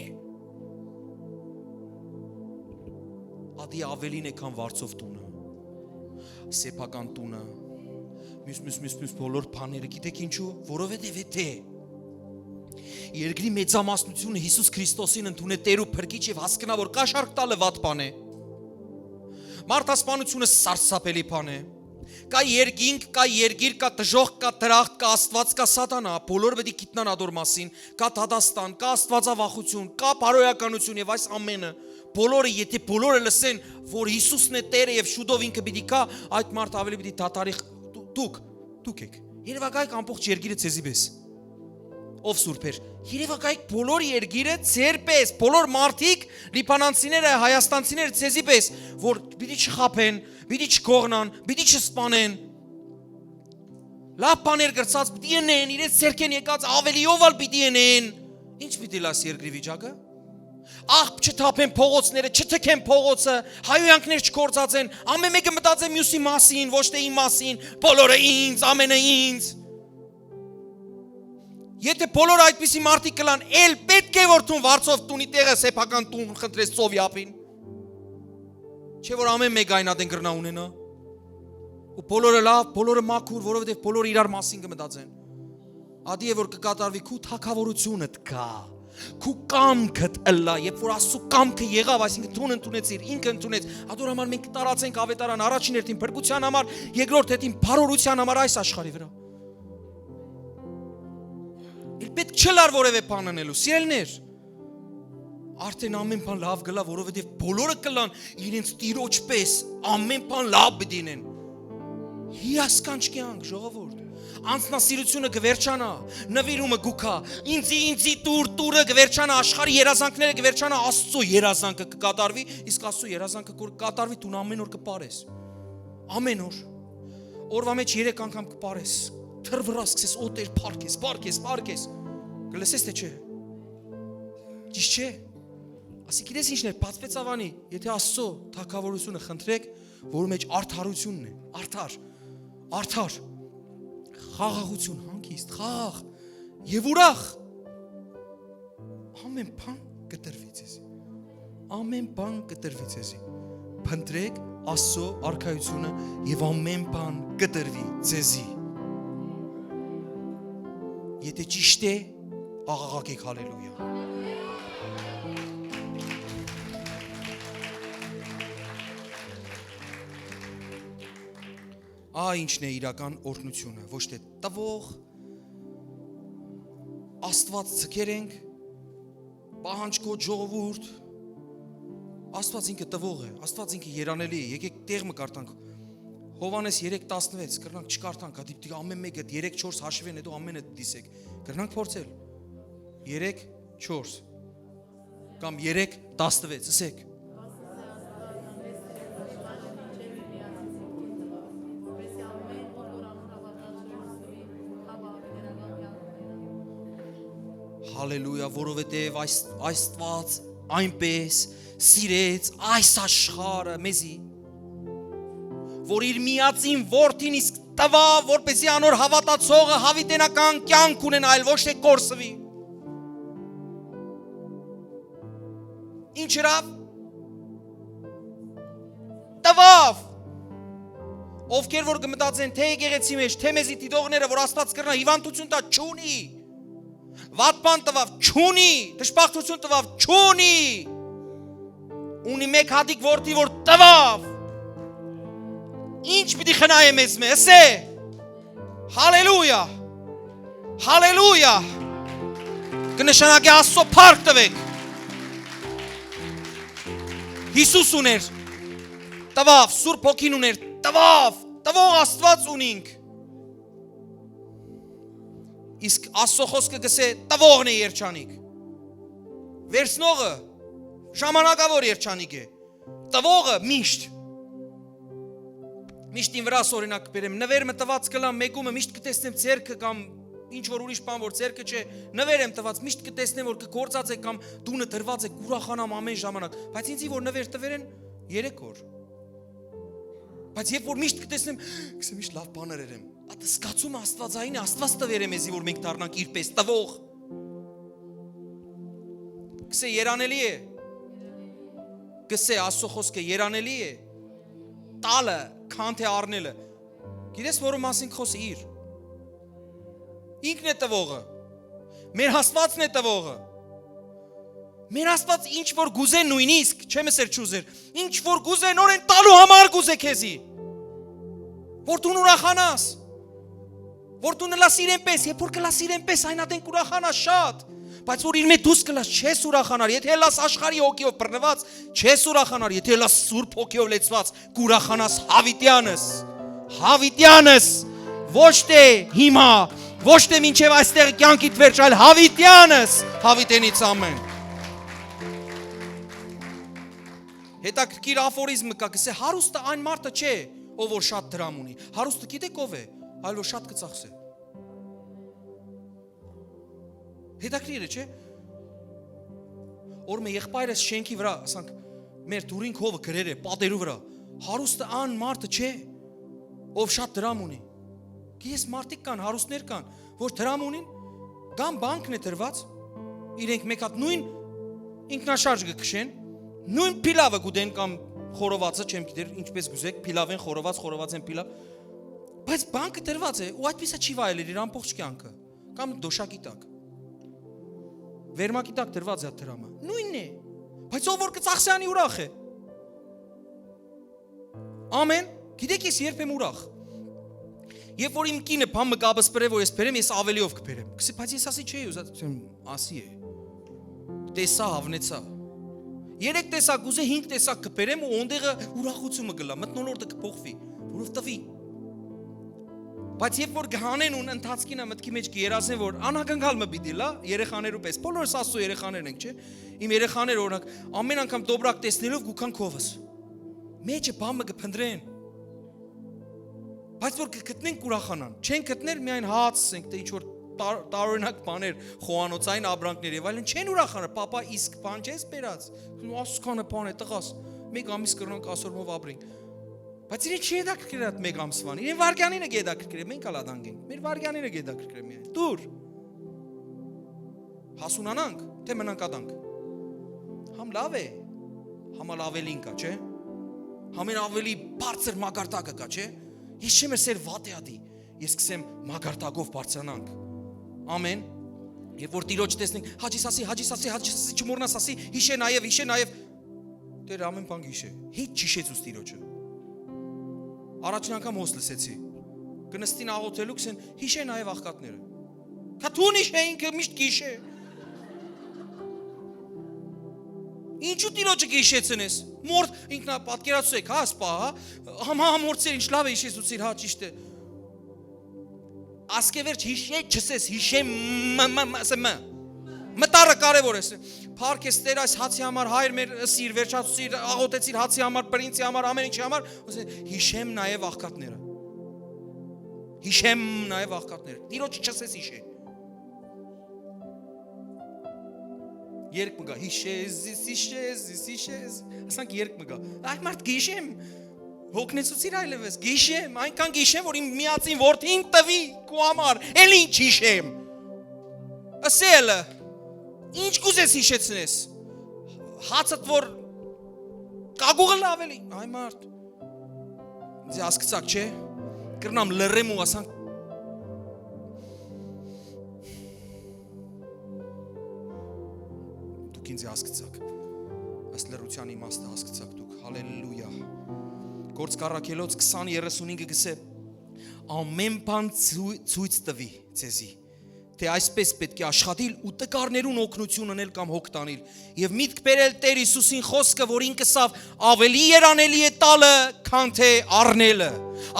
Ատի ավելին է քան վարձով տունը, սեփական տունը, մյուս, մյուս, մյուս, մյուս բոլոր բաները, գիտեք ինչու, որովհետև եթե երկրի մեծամասնությունը Հիսուս Քրիստոսին ընդունե Տեր ու Փրկիչ եւ հասկնա, որ կաշառք տալը վատ բան է, մարդասպանությունը սարսափելի բան է, կա երկինք, կա երկիր, կա դժոխք, կա դրախտ, կա Աստված, կա Սատանա, բոլոր պիտի գիտնան ադոր մասին, կա դատաստան, կա աստվածավախություն, կա բարոյականություն եւ այս ամենը, բոլորը, եթե բոլորը լսեն, որ Հիսուսն է Տերը եւ շուտով ինքը պիտի գա, այդ մարդը ավելի պիտի դադարի, դու-, դուք, դուք եք։ Երևակայեք ամբողջ երկիրը ձեզի պես։ Ով սուրբեր, երևակայեք բոլոր երկիրը ձեր պես, բոլոր մարդիկ, լիբանանցիները, հայաստանցիները ձեզի պես, որ պիտի չխաբեն, պիտի չկողնան, պիտի չսպանեն։ Լավ բաներ գրծած պիտի ընեն, իրենց ձեռքեն եկած ավելիով ալ պիտի ընեն։ Ինչ պիտի լաս երկրի վիճակը։ Աղբ չթափեն փողոցները, չթքեն փողոցը, հայոյանքներ չկործածեն, ամեն մեկը մտածե մյուսի մասին, ոչ թե իմ մասին, բոլորը ինձ, ամենը ինձ։ Եթե բոլոր այդպիսի մարդիկ կլան, էլ պետք է որ դուն վարձով տունի տեղը սեփական տուն խնդրես ծովի ափին։ Չէ՞ որ ամէն մէկ այն ատեն կրնայ ունենայ։ Ու բոլորը լաւ, բոլորը մաքուր, որովհետեւ բոլորը իրար մասին կը մտածեն։ Ատի է որ կը կատարուի քու թագաւորութիւնդ կայ, քու կամքդ ըլլայ, երբ որ Աստծու կամքը եղաւ, այսինքն դուն ընդունեցիր, ինքը ընդունեց, ատոր համար մենք կը տարածենք աւետարան առաջին հերթին փրկութեան համար, երկրորդ հերթին բարօրութեան համար այս աշխարհի վրայ։ Էլ պէտք չըլլար որեւէ բան ընելու, սիրելիներ։ Արդեն ամէն բան լաւ կ'ըլլայ, որովհետեւ բոլորը կ'ըլլան իրենց տիրոջ պէս, ամէն բան լաւ պիտի ինեն։ Հիասքանչ կեանք, ժողովուրդ։ Անձնասիրութիւնը կը վերջանայ, նուիրումը կու գայ, ինծի, ինծի տուր, տուրը կը վերջանայ, աշխարհի երազանքները կը վերջանայ, Աստծո երազանքը կը կատարուի, իսկ Աստծո երազանքը կոր կատարուի, դուն ամէն օր կը պարես։ Ամէն օր։ Օրուայ մէջ երեք անգամ կը պարես, թրվռաս, սկսես օտեր պառկես, պառկես, պառկես։ Կը լսես թէ չէ։ Ճիշդ չէ՞։ Ասի, գիտես ինչն է, բացվեց ավանի, եթե Աստծո թագաւորութիւնը խնդրեք, որ մեջ արդարութիւնն է, արդար, արդար, խաղաղութիւն, հանգիստ, խաղաղ եւ ուրախ, ամէն բան կը տրուի ձեզի։ Ամէն բան կը տրուի ձեզի։ Փնտրեք Աստծո արքայութիւնը եւ ամէն բան կը տրուի ձեզի։ Եթե ճիշդ է, աղաղակեք հալելույա։ Ա, ինչն է իրական օրհնութիւնը, ոչ թէ տուող Աստուած ձգեր ենք, պահանջկոտ ժողովուրդ, Աստուած ինքը տուող է, Աստուած ինքը երանելի է, եկեք տեղ մը կարդանք, Յովհաննէս երեք տասնվեց, կրնանք չկարդանք, ատի պիտի ամէն մեկը երեք չորս հաշվեն հետո ամենը դիսեք, կրնանք փորձել, երեք չորս, կամ երեք տասնվեց, ըսեք։ Հալելույա, որովհետև այս, Աստված այնպես սիրեց այս աշխարհը մեզի, որ իր միածին որդին իսկ տուաւ, որպեսզի անոր հաւատացողը յաւիտենական կեանք ունենայ, այլ ոչ թէ կորսուի։ Ինչ ըրաւ։ Տուաւ։ Ովքեր որ կը մտածեն թէ եկեղեցի մէջ, թէ մեզի դիտողները, որ Աստուած կրնայ հիւանդութիւն տայ, չունի։ Վատ բան տուաւ, չունի։ Դժբախտութիւն տուաւ, չունի։ Ունի մէկ հատիկ որդի որ տուաւ։ Ինչ պիտի խնայէ մեզմէ, ըսէ։ Հալելույա։ Հալելույա։ Կը նշանակէ Աստծո փառք տուէք։ Յիսուս ունէր, տուաւ, Սուրբ Հոգին ունէր, տուաւ, տուող Աստուած ունինք։ Իսկ Աստծո խօսքը կ'ըսէ, տուողն է երջանիկ։ Վերցնողը ժամանակաւոր երջանիկ է, տուողը միշտ։ Միշտ իմ վրաս օրինակ կբերեմ, նուեր մը տուած կ'ըլլամ մէկումը, միշտ կը տեսնեմ ձեռքը կամ ինչ որ ուրիշ բան որ ձեռքը չէ, նուեր եմ տուած, միշտ կը տեսնեմ որ կը գործած է կամ տունը դրված է, կ'ուրախանամ ամէն ժամանակ, բայց ինձի որ նուեր տուեր են երեք օր, բայց երբ որ միշտ կը տեսնեմ, կ'ըսեմ, միշտ լաւ բան ըրեր եմ, այդ զգացումը աստվածային է, Աստված տուեր է մեզի որ մենք դառնանք իր պես տվող։ Կ'ըսէ, երանելի է։ Կ'ըսէ, Աստծո խօսքը երանելի է, տալը, քան թէ առնելը։ Գիտես որու մասին կ'խօսի, իր։ Ինքն է տվողը։ Մեր Աստուածն է տվողը։ Մեր Աստուած ինչ որ կ'ուզէ, նույնիսկ, չեմ ըսեր չ'ուզեր, ինչ որ կ'ուզէ, նորեն տալու համար կ'ուզէ քեզի, որ դուն ուրախանաս, որ դու նլաս իրեն պես, երբ որ կլաս իրեն պես, այն ատեն կ'ուրախանաս շատ, բայց որ իր մեջ դուրս կլաս, չես ուրախանար, եթե լաս աշխարհի հոգիով բռնված, չես ուրախանար, եթե լաս Սուրբ Հոգիով լեցված, կ'ուրախանաս յաւիտեանս, յաւիտեանս, ոչ թէ հիմա, ոչ թէ մինչև այստեղ կյանքիդ վերջ, այլ յաւիտեանս, յաւիտենից ամեն։ Հետաքրքիր افوریزم մը կայ, կ'ըսէ, հարուստը այն մարդը չէ, ով որ շատ դրամ ունի։ Հարուստը գիտեք ով է, այլ որ շատ կը ծախսէ։ Հետաքրքիր է, չէ՞։ Օր մը եղբայրս շենքի վրա, ասանք, մեր դուռին քովը գրեր է, պատերու վրա։ Հարուստը այն մարդը չէ, ով շատ դրամ ունի։ Գիտես, մարդիկ կան, հարուստներ կան, որ դրամ ունին, կամ բանկն է դրված, իրենք մեկ հատ նույն ինքնաշարժ կը քշեն, նույն փիլավը կուտեն կամ խորովածը, չեմ գիտեր, ինչպես կ'ուզէք, փիլաւէն խորոված, խորովածէն փիլաւ, բայց բանկը դրուած է ու այդպիսը չի վայելեր իր ամբողջ կեանքը, կամ դոշակի տակ։ Վերմակի տակ դրուած է դրամը։ Նույնն է։ Բայց ով որ կը ծախսի, անի ուրախ է։ Ամեն, գիտեք ես երբ եմ ուրախ։ Երբ որ իմ կինը բան մը կապս բերե, որ ես բերեմ, ես ավելիով կբերեմ։ Կսի, բայց ես ասի չէի ուզած, ասի է։ Տեսա, հավնեցա։ Երեք տեսակ ուզե, հինգ տեսակ կբերեմ ու օնդեղը ուրախությունը կլա, մթնոլորտը կփոխվի, որով տվի։ Բայց երբ որ կհանեն ու ընթացքին մտքի մեջ կերազեն, որ անակնկալ մը պիտի լա, երեխաներու պես, բոլորս Աստծո երեխաներն ենք, չէ՞։ Իմ երեխաները, օրինակ, ամեն անգամ դոբրակ տեսնելով կուքան քովս։ Մեջը բան մը կփնտրեն։ Բայց որ կգտնենք, կուրախանան։ Չեն գտներ, միայն հաց, ասենք, թե ինչ որ տար-, տարօրինակ բաներ, խոհանոցային ապրանքներ եւ այլն, չեն ուրախանար, պապա, իսկ բան չես բերած։ Ասքանը բան է, տղաս, մեկ ամիս կրնանք ասորմով ապրենք։ Բայց իրեն չի հետաքրքիր այդ մեկ ամսվան, իրեն վարգյանին է կհետաքրքրի, մենք ալ ադանք ենք, մեր վարգյանին է կհետաքրքրի միայն։ Դուր։ Հասունանանք, թե մնանք ադանք։ Համ լավ է, համ ալ ավելին կա, չէ՞։ Համ են ավելի բարձր մակարդակը կա, չէ՞։ Ես չեմ, սեր վատ է ադի, ես կսեմ մակարդակով բարձրանանք։ Ամեն։ Երբ որ Տիրոջ տեսնենք, Հաճի Սասի, Հաճի Սասի, Հաճի Սասի, չմոռնաս ասի, հիշե նաև, հիշե նաև։ Տերը ամեն բան գիշե։ Հիչ չհիշեցուց Տիրոջը։ Առաջին անգամ հոս լսեցի։ Կնստին աղոթելու, կսեն, հիշե նաև աղքատները։ Քա դուն հիշե, ինքը միշտ գիշե։ Ինչու Տիրոջը գիշեցնես։ Մորդ ինքնա պատկերացուց եք, հա, սպա, հա։ Համ, հա, մորցեր, ինչ լավ է հիշեցուցիր, հա, ճիշտ է։ Ասկե վերջ հիշե չսես, հիշե մ, մ, մ, ասե մ։ Մտարը կարևոր է, ասե։ Փառք ես Տեր այս հացի համար, Հայր մեր, սիր, վերջացուցիր, աղոթեցիր հացի համար, պրինցի համար, ամեն ինչի համար, ասե, հիշեմ նաև աղքատները։ Հիշեմ նաև աղքատները։ Տիրոջ չսես հիշե։ Երկ մը գա, հիշե, զիս, հիշե, զիս, հիշե, զիս։ Ասանք երկ մը գա։ Այ մարդ գիշեմ, հոգնեցուցիր այլևս, գիշեմ, այնքան գիշեմ, որ իմ միածին որդին տվի քու համար, էլ ինչ հիշեմ։ Ասելը, ինչ կուզես հիշեցնես, հացդ որ կագուղը լավել է, այ մարդ, ինձ ասկցակ չէ, կրնամ լռեմ ու ասանք, դուք ինձ ասկցակ, այս լռության իմաստը ասկցակ դուք, հալելույա, Գործք առաքելոց քսան երեսունհինգը գսե, ամեն բան ցու-, ցույց տուի ձեզի, թէ այսպես պէտք է աշխատիլ ու տկարներուն օգնություն ընել կամ հոգ տանիլ, եւ միտք բերել Տեր Յիսուսին խօսքը, որ ինք ըսաւ. «Աւելի երանելի է տալը, քան թէ առնելը»։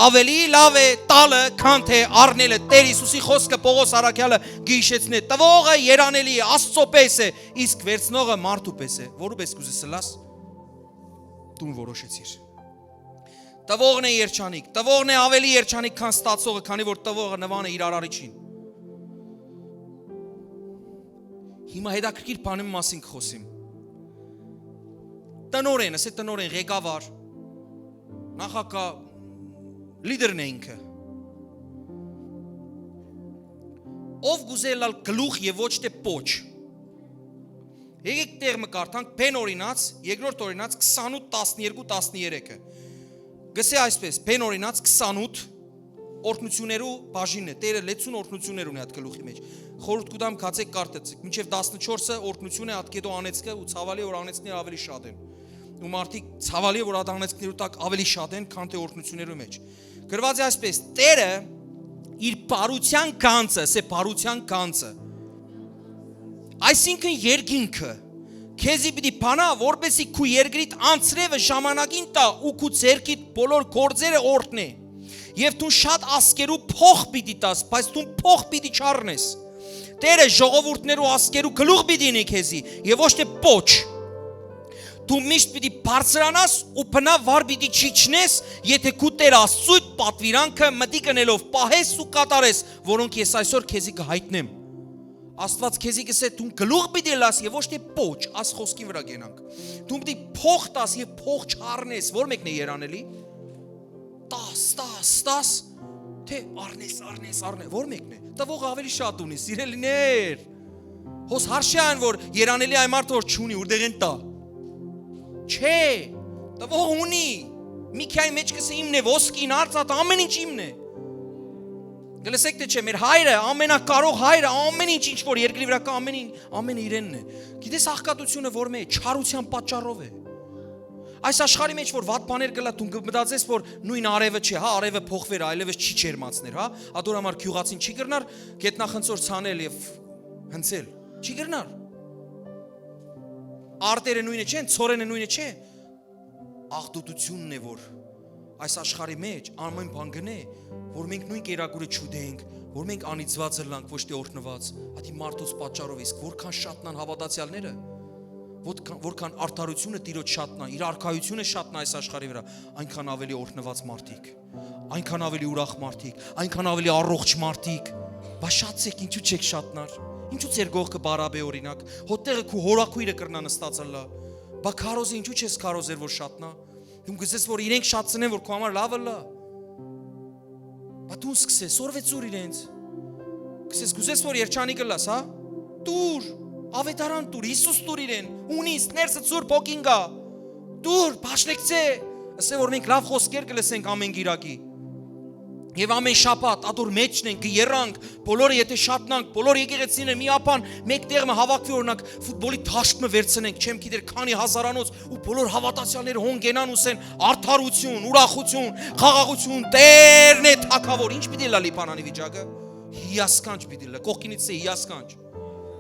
Աւելի լաւ է տալը, քան թէ առնելը։ Տեր Յիսուսի խօսքը Պողոս առաքեալը կը յիշեցնէ. «Տուողը երանելի է, Աստծո պես է, իսկ վերցնողը մարդու պես է»։ Որու պես կուզես ըլլաս, դուն որոշեցիր։ Տվողն է երջանիկ, տվողն է աւելի երջանիկ, քան ստացողը, քանի որ տվողը նման է իր արարիչին։ Հիմա հետաքրքիր բանին մասին կխոսեմ։ Տնօրեն, ասե տնօրեն, ղեկավար, նախագահ, լիդերն է ինքը։ Ով կուզե ըլլալ գլուխ եւ ոչ թէ պոչ։ Եկեք տեղ մը կարդանք, Բեն օրինաց, երկրորդ օրինաց, քսանութ, տասներկու, տասներեքը։ Գսե այսպես, Բեն օրինաց, քսանութ, օրհնություններու բաժինն է, Տերը լեցուն օրհնություններ ունի այդ գլուխի մեջ։ Խորհուրդ կու տամ, գացեք կարդացեք, մինչև տասնչորսը օրհնություն է, ատկետո անեցքը ու ցավալի որ անեցքները ավելի շատ են։ Ու մարդիկ ցավալի որ այդ անեցքներու տակ ավելի շատ են, քան թէ օրհնություններու մեջ։ Գրված է այսպես. «Տերը իր բարության գանձը, սե բարության գանձը, այսինքն երկինքը, քեզի պիտի բանա, որպեսզի քու երկրիդ անձրևը ժամանակին տա ու քու ձեռքիդ բոլոր գործերը օրհնէ, եւ դուն շատ ազգերու փող պիտի տաս, բայց դուն փող պիտի չառնես։ Տերը ժողովուրդներու ազգերու գլուխ պիտի ինի քեզի, եւ ոչ թէ պոչ։ Դու միշտ պիտի բարձրանաս ու բնավար պիտի չիջնես, եթե քու Տեր Աստծուդ պատվիրանքը մտիկ ընելով պահես ու կատարես, որոնք ես այսօր քեզի կհայտնեմ»։ Աստված քեզի կսե. «Դուն գլուխ պիտի ըլլաս եւ ոչ թէ պոչ», աս խոսքին վրայ կենանք։ Դու պիտի փող տաս եւ փող չառնես, որ մեկն է երանելի։ Տաս, տաս, տաս, թէ առնես, առնես, առնես, որ մեկն է։ Տվող ավելի շատ ունի, սիրելիներ։ Հոս հարշի այն, որ երանելի այն մարդը որ չունի, ուրդեղեն տա։ Չէ, Տվող ունի։ Միքիայի մէջ կ'ըսէ, իմն է ոսկին, արծաթը, ամէն ինչ իմն է։ Կը լսեք թէ չէ, մեր հայրը, ամենակարող հայրը, ամէն ինչ, ինչ որ երկրի վրայ կայ, ամէն ինչ, ամէնը իրենն է։ Գիտես, աղքատութիւնը որ մէ, չարութեան պատճառով է։ Այս աշխարհի մէջ որ վատ բաներ կ'ըլլայ, դուն կը մտածես որ նոյն արեւը չէ, հա, արեւը փոխուեր, այլեւս չի ջերմացներ, հա։ Ատոր համար գիւղացին չի կրնար գետնախնձոր ցանել եւ հնձել։ Չի կրնար։ Արտերը նոյնը չեն, ցորենը նոյնը չէ։ Աղտոտութիւնն է որ այս աշխարհի մէջ ամէն բան կ'ընէ, որ մենք նոյն կերակուրը չուտենք, որ մենք անիծուած ըլլանք, ոչ թէ օրհնուած, ատի մարդոց պատճառով, իսկ որքան շատնան հաւատացեալները, որքան, որքան արդարութիւնը Տիրոջ շատնայ, իր արքայութիւնը շատնայ այս աշխարհի վրայ, այնքան ավելի օրհնուած մարդիկ, այնքան ավելի ուրախ մարդիկ, այնքան ավելի առողջ մարդիկ։ Բա շատ եք, ինչու՞ չեք շատնար։ Ինչու՞ ձեր կողքը բարապ է, օրինակ, հոդտեղը քու հորաքոյրը կրնա նստած ըլլայ։ Բա քարոզը ինչու՞ չես քարոզեր որ շատնայ։ Դուն կ'ուզես որ իրենք շատցնեն որ քու համար լաւ ըլլայ։ Բա դուն սկսես, սորվեցուր իրենց։ Կ'ուզես, կ'ուզես որ երջանիկ ըլլաս, հա։ Տուր, ավետարան տուր, Յիսուս տուր իրեն, ունիս, ներսը Սուրբ Հոգին գայ։ Տուր, բաշխեկցէ, ըսէ որ մենք լաւ խօսքեր կը լսենք ամէն կիրակի։ Եւ ամէն շաբաթ ատոր մէջն ենք, կը եռանք, բոլորը եթէ շատնանք, բոլոր եկեղեցիները միաբան մէկ տեղ մը հաւաքուի, օրինակ, ֆուտբոլի դաշտ մը վերցնենք, չեմ գիտեր քանի հազարանոց, ու բոլոր հաւատացեալները հոն գենան ու սեն, արդարութիուն, ուրախութիուն, խաղաղութիուն, Տերն է թագաւոր։ Ի՞նչ պիտի ըլլայ Լիբանանի վիճակը։ Հիասքանչ պիտի ըլլայ, կողքինից է հիասքանչ։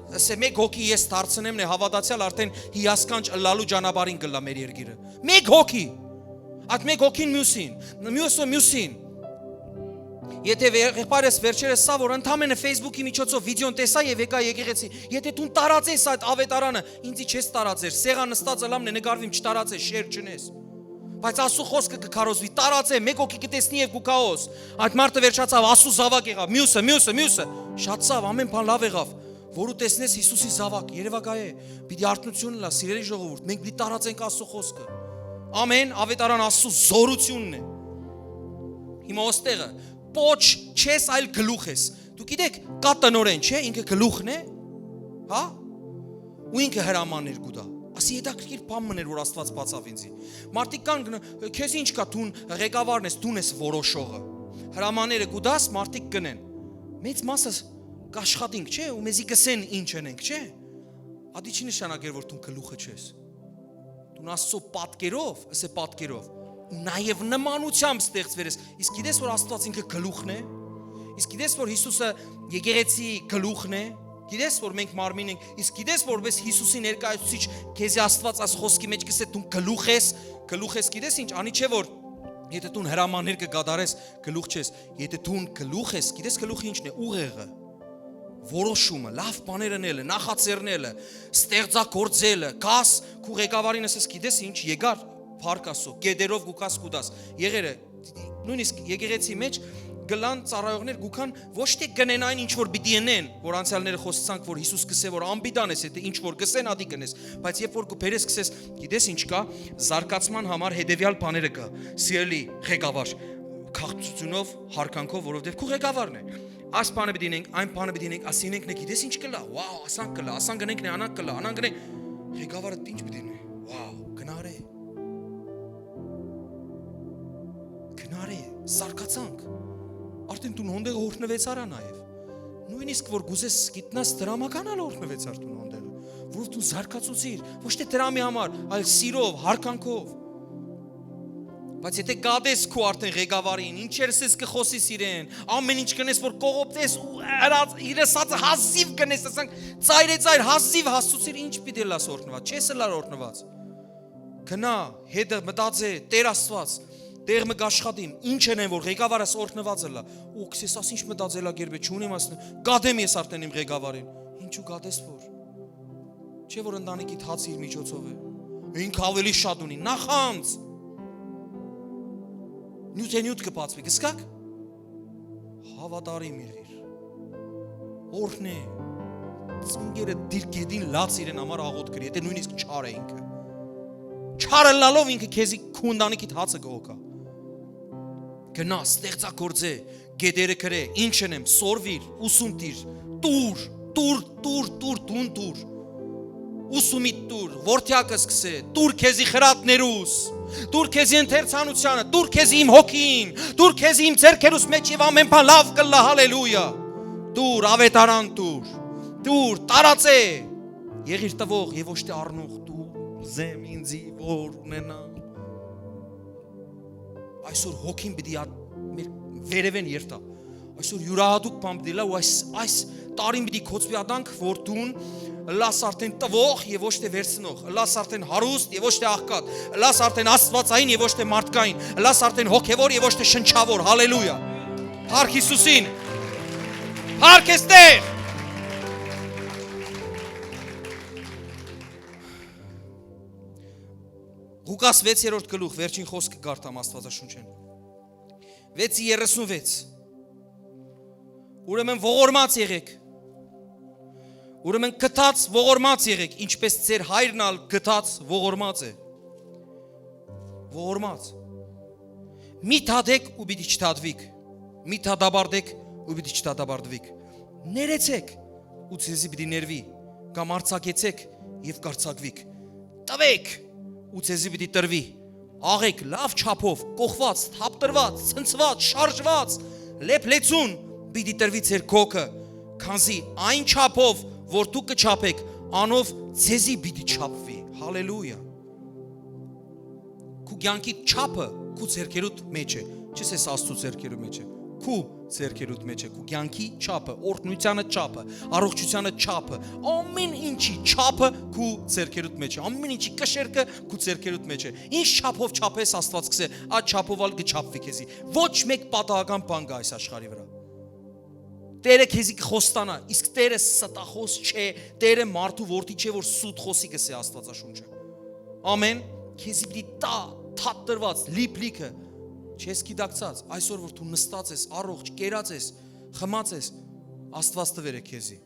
Ասէ, մէկ հոգի ես դարձնեմ նե հաւատացեալ, արդեն հիասքանչ ըլլալու ճանապարհին կ'ըլլայ մեր երկիրը։ Մէկ հոգի։ Այդ մէկ հոգին միւսին, միւսը միւսին։ Եթե վե-, եղբայրս վերջերս սա, որ ընդամենը Facebook-ի միջոցով վիդեոն տեսայ եւ եկայ եկեղեցի, եթե դուն տարածես այդ ավետարանը, ինձի չես տարածեր, սեղան նստած ըլլամ նե նկարվիմ, չտարածես, շեր չնես։ Բայց Աստու խօսքը կը քարոզուի, տարածէ, մէկ հոգի կը տեսնի եւ կու քաոս։ Այդ մարդը վերջացաւ, Աստու զաւակ եղաւ, միւսը, միւսը, միւսը։ Շատ ցաւ, ամէն բան լաւ եղաւ, որ ու տեսնես Յիսուսի զաւակ, երեւակայ է, պիտի արթնություն ըլլայ, սիրելի ժողովուրդ, մենք պիտի տարածենք Աստու խօսքը։ Ամէն, ավետարան Աստու զօրութիւնն է։ Հիմա ոստեղը, պոչ չես, այլ գլուխ ես։ Դու գիտեք, կայ տնօրէն, չէ՞, ինքը գլուխն է, հա՞, ու ինքը հրամաններ կու տայ։ Ասի հետաքրքիր բան մըն էր, որ Աստուած բացաւ ինձի։ Մարդիկ կան, գնա-, քեզ ինչ կայ, դուն ղեկավարն ես, դուն ես որոշողը։ Հրամանները կու տաս, մարդիկ կ'ընեն։ Մեծ մասը կ'աշխատինք, չէ՞, ու մեզի կ'ըսեն ինչ ընենք, չէ՞։ Ատի չի նշանակեր, որ դուն գլուխը չես։ Դուն Աստծո պատկերով, ըսէ պատկերով, ու նաեւ նմանությամբ ստեղծուեր ես։ Իսկ գիտես, որ Աստուած ինքը գլուխն է։ Իսկ գիտես, որ Յիսուսը եկեղեցի գլուխն է։ Գիտես, որ մենք մարմին ենք, իսկ գիտես, որպես Յիսուսի ներկայացուցիչ, քեզի Աստուած այս խօսքի մէջ կ'ըսէ, դուն գլուխ ես, գլուխ ես, գիտես ինչ, անի չէ՞ որ եթե դուն հրամաններ կը կատարես, գլուխ չես, եթե դուն գլուխ ես, գիտես գլուխը ինչն է, ուղեղը, որոշումը, լաւ բաներ ընելը, նախաձեռնելը, ստեղծագործելը, գաս քու ղեկավարին ասես, գիտես ինչ, եկար, փառք Աստծո, գետերով կու գաս կու տաս, եղերը, նոյնիսկ եկեղեցի մէջ գլան ծառայողներ կու գան, ոչ թէ կ'ընեն այն ինչ որ պիտի ընեն, որ անցյալները խօսցանք, որ Յիսուս կ'ըսէ որ անպիտան ես, եթե ինչ որ կ'ըսեն, ատի կ'ընես, բայց երբ որ կու բերես, կ'ըսես, գիտես ինչ կայ, զարգացման համար հետեւեալ բաները կայ, սիրելի ղեկավար, քաղցրությունով, հարգանքով, որովհետեւ քու ղեկավարն է։ Այս բանը պիտի ինենք, այն բանը պիտի ինենք, ասի ինենք, նե գիտես ինչ կ'ըլլայ, wow, ասանք կ'ըլլայ, ասանք կ'ընենք, նե անանք կ'ըլլայ, անանք կ'ընենք, ղեկավարը ինչ պիտի ինի, wow, գնարե, գնարե, զարգացանք, արդեն դուն հոնդեղ օրհնվեցար ա նաեւ, նոյնիսկ որ գուզես գիտնաս դրամական ալ օրհնվեցար դուն հոնդեղը, որով դու զարգացուցիր, ոչ թէ դրամի համար, այլ սիրով, հարգանքով։ Բայց եթե կատես քու արդեն ղեկավարին, ինչեր սես կը խօսիս իրեն, ամեն ինչ կ'ընես որ կողոպտես ու հրած-, իր ասածը հազիվ կ'ընես, ասենք, ծայրեծայր հազիվ հասցուցիր, ինչ պիտի ըլլաս օրհնուած, չես ըլլար օրհնուած։ Գնա, հետը մտածէ, Տեր Աստուած, տեղ մը կ'աշխատիմ, ինչ ընեմ որ ղեկավարս օրհնուած ըլլայ, ու քսես աս ինչ մտածելակերպ է, չունեմ ասն, կատեմ ես արդեն իմ ղեկավարին, ինչու կատես որ, չէ՞ որ ընտանիքիդ հաց իր միջոցով է, ինքը ավելի շատ ունի, նախանձ, նիւթէնիւթ կը բացուի, կ'սկաք, հավատարիմ եղիր, օրհնէ, ծունկերը դիր գետին լաց իրեն համար աղոթ կրի, եթե նոյնիսկ չար է ինքը, չար ըլլալով ինքը քեզի քու ընտանիքիդ հացը կ'օգայ, գնա, ստեղծագործէ, գետերը կրէ, ինչ ընեմ, սորվիր, ուսում տիր, տուր, տուր, տուր, տուր, դուն տուր։ Ուսումիդ տուր, որդեակս սկսե, տուր քեզի խրատներուս, տուր քեզի ընթերցանությանը, տուր քեզի իմ հոգին, տուր քեզի իմ ձեռքերուս մէջ, եւ ամէն բան լաւ կ'ըլլայ, հալելույա։ Տուր, աւետարան տուր, տուր, տարածէ, եղիր տուող եւ ոչ թէ առնող, տուր, զեմ ինձի, որ ունենամ։ Այսօր հոգին պիտի ա-, մեր վերևէն երթայ։ Այսօր իւրայատուկ բան պիտի լա ու այս, այս տարին պիտի կոչուի ատանք, որ դուն ըլլաս արդէն տուող եւ ոչ թէ վերցնող, ըլլաս արդէն հարուստ եւ ոչ թէ աղքատ, ըլլաս արդէն աստուածային եւ ոչ թէ մարդկային, ըլլաս արդէն հոգեւոր եւ ոչ թէ շնչաւոր։ Հալելույա։ Փառք Յիսուսին։ Փառք ես Տեր։ Ղուկաս վեցերորդ գլուխ, վերջին խօսքը կարդամ Աստուածաշունչէն։ վեցի երեսունվեց։ Ուրեմն ողորմած եղեք։ Ուրեմն գթած ողորմած եղեք, ինչպես ձեր հայրն ալ գթած ողորմած է։ Ողորմած։ Մի դատեք ու պիտի չդատուիք։ Մի դատապարտեք ու պիտի չդատապարտուիք։ Ներեցեք ու ձեզի պիտի ներուի, կամ արձակեցեք եւ կարձակուիք։ Տուեք ու ձեզի պիտի տրուի։ Աղեք լաւ չափով, կոխուած, թափտրուած, ցնցուած, շարժուած, լեփլեցուն պիտի տրուի ձեր կոքը, քանզի այն չափով, որ դուք կը չափեք, անով ձեզի պիտի չափուի։ Հալելույա։ Քու կեանքի չափը քու ձեռքերուդ մէջ է, չես ես Աստծու ձեռքերու մէջ է, քու ձեռքերուդ մէջ է, քու կեանքի չափը, օրհնութեանը չափը, առողջութեանը չափը, ամեն ինչի չափը քու ձեռքերուդ մէջ է, ամեն ինչի կշերքը քու ձեռքերուդ մէջ է։ Ինչ չափով չափես, Աստուած կ'ըսէ, այդ չափով ալ կը չափուի քեզի։ Ոչ մէկ պատահական բան կայ այս աշխարհի վրայ։ Տերը քեզի կխոստանայ, իսկ Տերը ստախոս չէ, Տերը մարդու որդի չէ, որ սուտ խօսի, կ'ըսէ Աստուածաշունչը։ Ամեն, քեզի պիտի տայ թատտրուած լիփլիքը, չես գիտակցած, այսօր որ դու նստած ես, առողջ, կերած ես, խմած ես, Աստուած տուեր է քեզի։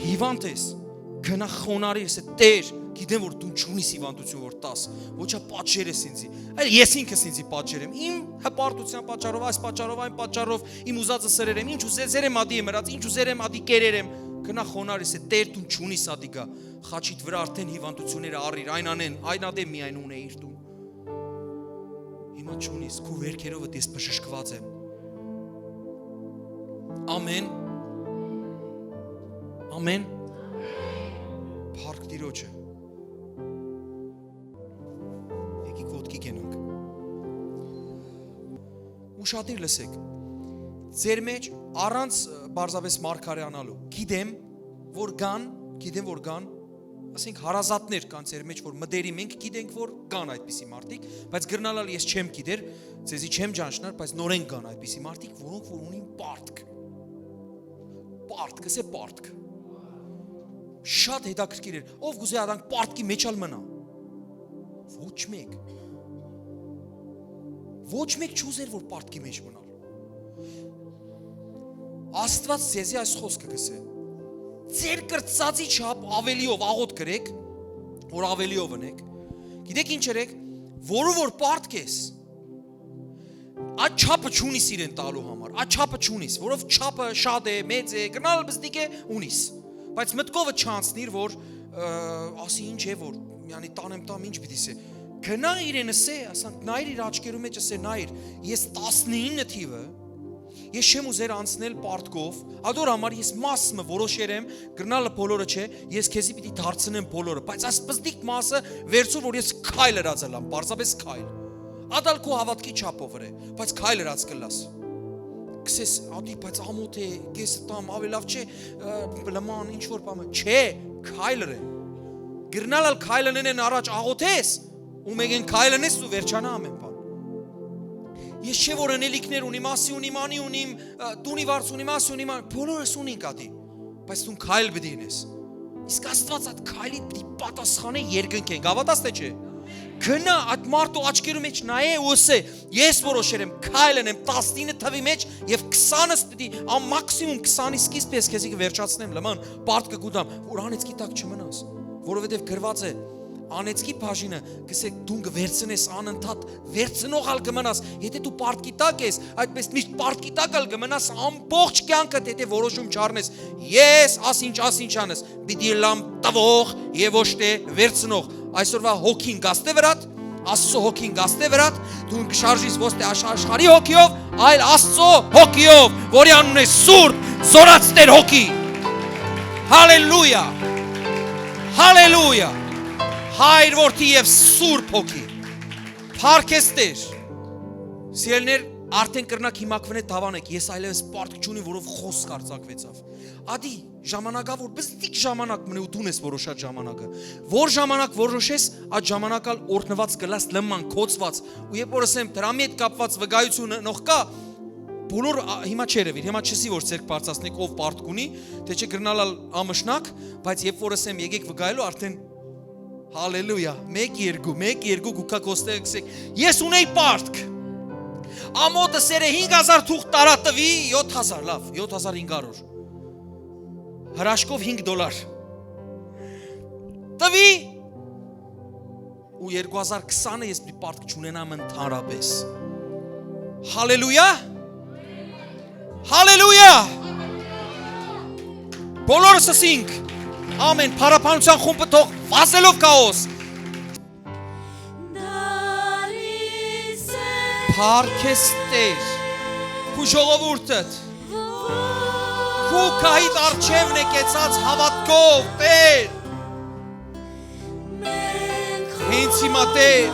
Հիվանդ ես, գնա խոնարհի, ըսէ, Տեր, գիտեմ որ դու չունիս հիվանդություն որ տաս, ոչ ա պատժեր ես ինձի, այլ ես ինքս ինձի պատժեր եմ, իմ հպարտության պատճառով, այս պատճառով, այն պատճառով, իմ ուզածը սրեր եմ, ինչ ուզեցեր եմ ադի եմ ըրած, ինչ ուզեր եմ ադի կերեր եմ, գնա խոնարհի, ըսէ, Տեր, դու չունիս ադի գա, խաչիդ վրայ արդէն հիվանդությունները առիր, այն անեն, այն ադէ միայն ունեիր դու։ Հիմա չունիս, քու վերքերովդ ես բժշկված եմ։ Ամեն։ Ամեն։ Փառք Տիրոջը։ Եկիք ոտքի կենանք։ Ուշադիր լսեք։ Ձեր մեջ առանց, ը, պարզապես մարգարեանալու, գիտեմ, որ կան, գիտեմ, որ կան, ասենք, հարազատներ կան ձեր մեջ, որ մտերիմ ենք, գիտենք, որ կան այդպիսի մարդիկ, բայց գրնալալ ես չեմ գիտեր, ձեզի չեմ ճանչնար, բայց նորեն կան այդպիսի մարդիկ, որոնք որ ունին պարտք։ Պարտք, ըսէ պարտք։ Շատ հետաքրքիր էր։ Ով կուզէ ադանք պարտքի մեջ ալ մնա։ Ոչ մեկ։ Ոչ մեկ չուզեր, որ պարտքի մեջ մնալ։ Աստուած ձեզի այս խօսքը կ'ըսէ. ձեր կրծածի չափ ավելիով աղոտ կրեք, որ ավելիով ընեք։ Գիտեք ինչ երեք, որու որ պարտք ես, այդ չափը չունիս իրեն տալու համար, այդ չափը չունիս, որով չափը շատ է, մեծ է, գնալ բզդիկ է, ունիս։ Բայց մտքովը չանցնիր, որ, ը, ասի ինչ է, որ, յանի տանեմ տամ, ինչ պիտի սե։ Գնա իրեն ըսէ, ասանք, նայր իր աչքերու մեջ, ըսէ, նայր, ես տասնինը թիվը, ես չեմ ուզեր անցնել պարտքով, ադոր համար ես մաս մը որոշեր եմ, գրնալը բոլորը չէ, ես քեզի պիտի դարձնեմ բոլորը, բայց այս պզդիկ մասը վերցուր, որ ես քայլ ըրած ըլամ, պարզապես քայլ։ Ադալ քու հաւատքի չափով վրէ, բայց քայլ ըրած կլաս։ Կսես, ադի, բայց ամոթ է, կես տամ, ավելավ չէ, ը, լման, ինչ որ բան, չէ, քայլ ըրե։ Գրնալ ալ քայլ ընեն առաջ աղոթես, ու մեկեն քայլ ընես ու վերջանա ամեն բան։ Ես չէ որ ընելիքներ ունիմ, ասի ունիմ, անի ունիմ, ը, տունի վարձ ունիմ, ասի ունիմ, ան-, բոլորս ունինք ադի, բայց դուն քայլ պիտի ընես։ Իսկ Աստված այդ քայլիդ պիտի պատասխանե երկնքեն, գավատաս թե չէ։ Գնա այդ մարդու աչքերու մեջ նայե ու ըսե, ես որոշեր եմ քայլ ընեմ տասնինը թվի մեջ և քսանս պիտի, ամ-, մաքսիմում քսանի սկիզբը ես քեզի կվերջացնեմ, լման պարտքը կուտամ, որ անից գիտակ չմնաս, որովհետև գրված է, Անեծքի բաժինը, կսեք, դուն կը վերցնես անընդհատ, վերցնող ալ կը մնաս, եթե դու պարտքի տակ ես, այդպես միշտ պարտքի տակ ալ կը մնաս, ամբողջ կյանքդ, եթե որոշում չառնես, ես ասինչ, ասինչ անես, պիտի լամ տվող եւ ոչ թե վերցնող։ Այսօրվա հոգին գաստե վրատ, Աստծո հոգին գաստե վրատ, դու կը շարժիս ոչ թե աշ-, աշխարհի հոգիով, այլ Աստծո հոգիով, որի անունն է Սուրբ, զորաց Տեր հոգի։ Հալելույա։ Հալելույա։ Հայր, Որդի եւ Սուրբ Հոգի։ Փառք ես Տեր։ Սիրելիներ, արդեն կրնակ հիմա քվնե դավանեք, ես այլևս պարտք չունի, որով խոսք արձակվեցաւ։ Ադի, ժամանակաւոր, բզդիկ ժամանակ մնե ու դուն ես որոշած ժամանակը։ Որ ժամանակ որոշես, այդ ժամանակ ալ օրհնված կլաս, լման, կոծված։ Ու երբ որ ասեմ, դրամի հետ կապված վկայությունը նոխ կա, բոլոր, ա, հիմա չերևիր, հիմա չսի որ ձերք բարձրացնեք, ով պարտք ունի, թե չէ կրնալ ալ ամշնակ, բայց երբ որ ասեմ, եկեք վկայելու, արդեն հալելույա, մեկ, երկու, մեկ, երկու, գուքա կոստեղ գսեք, ես ունեի պարտք։ Ամոթը սերը հինգ հազար թուղթ տարա տվի, յոթ հազար, լավ, յոթ հազար հինգ հարյուր։ Հրաշքով հինգ դոլար։ Տվի, ու երկու հազար քսանը ես պիտի պարտք չունենամ ընդհանրապես։ Հալելույա։ Հալելույա։ Բոլորս ասինք, ամեն փառաբանության խումբը թող վազելով քաոս։ Փառք ես Տեր, քու ժողովուրդդ, քու քահիդ արջևն է կեցած հաւատքով, Տեր։ Հենց հիմա, Տեր,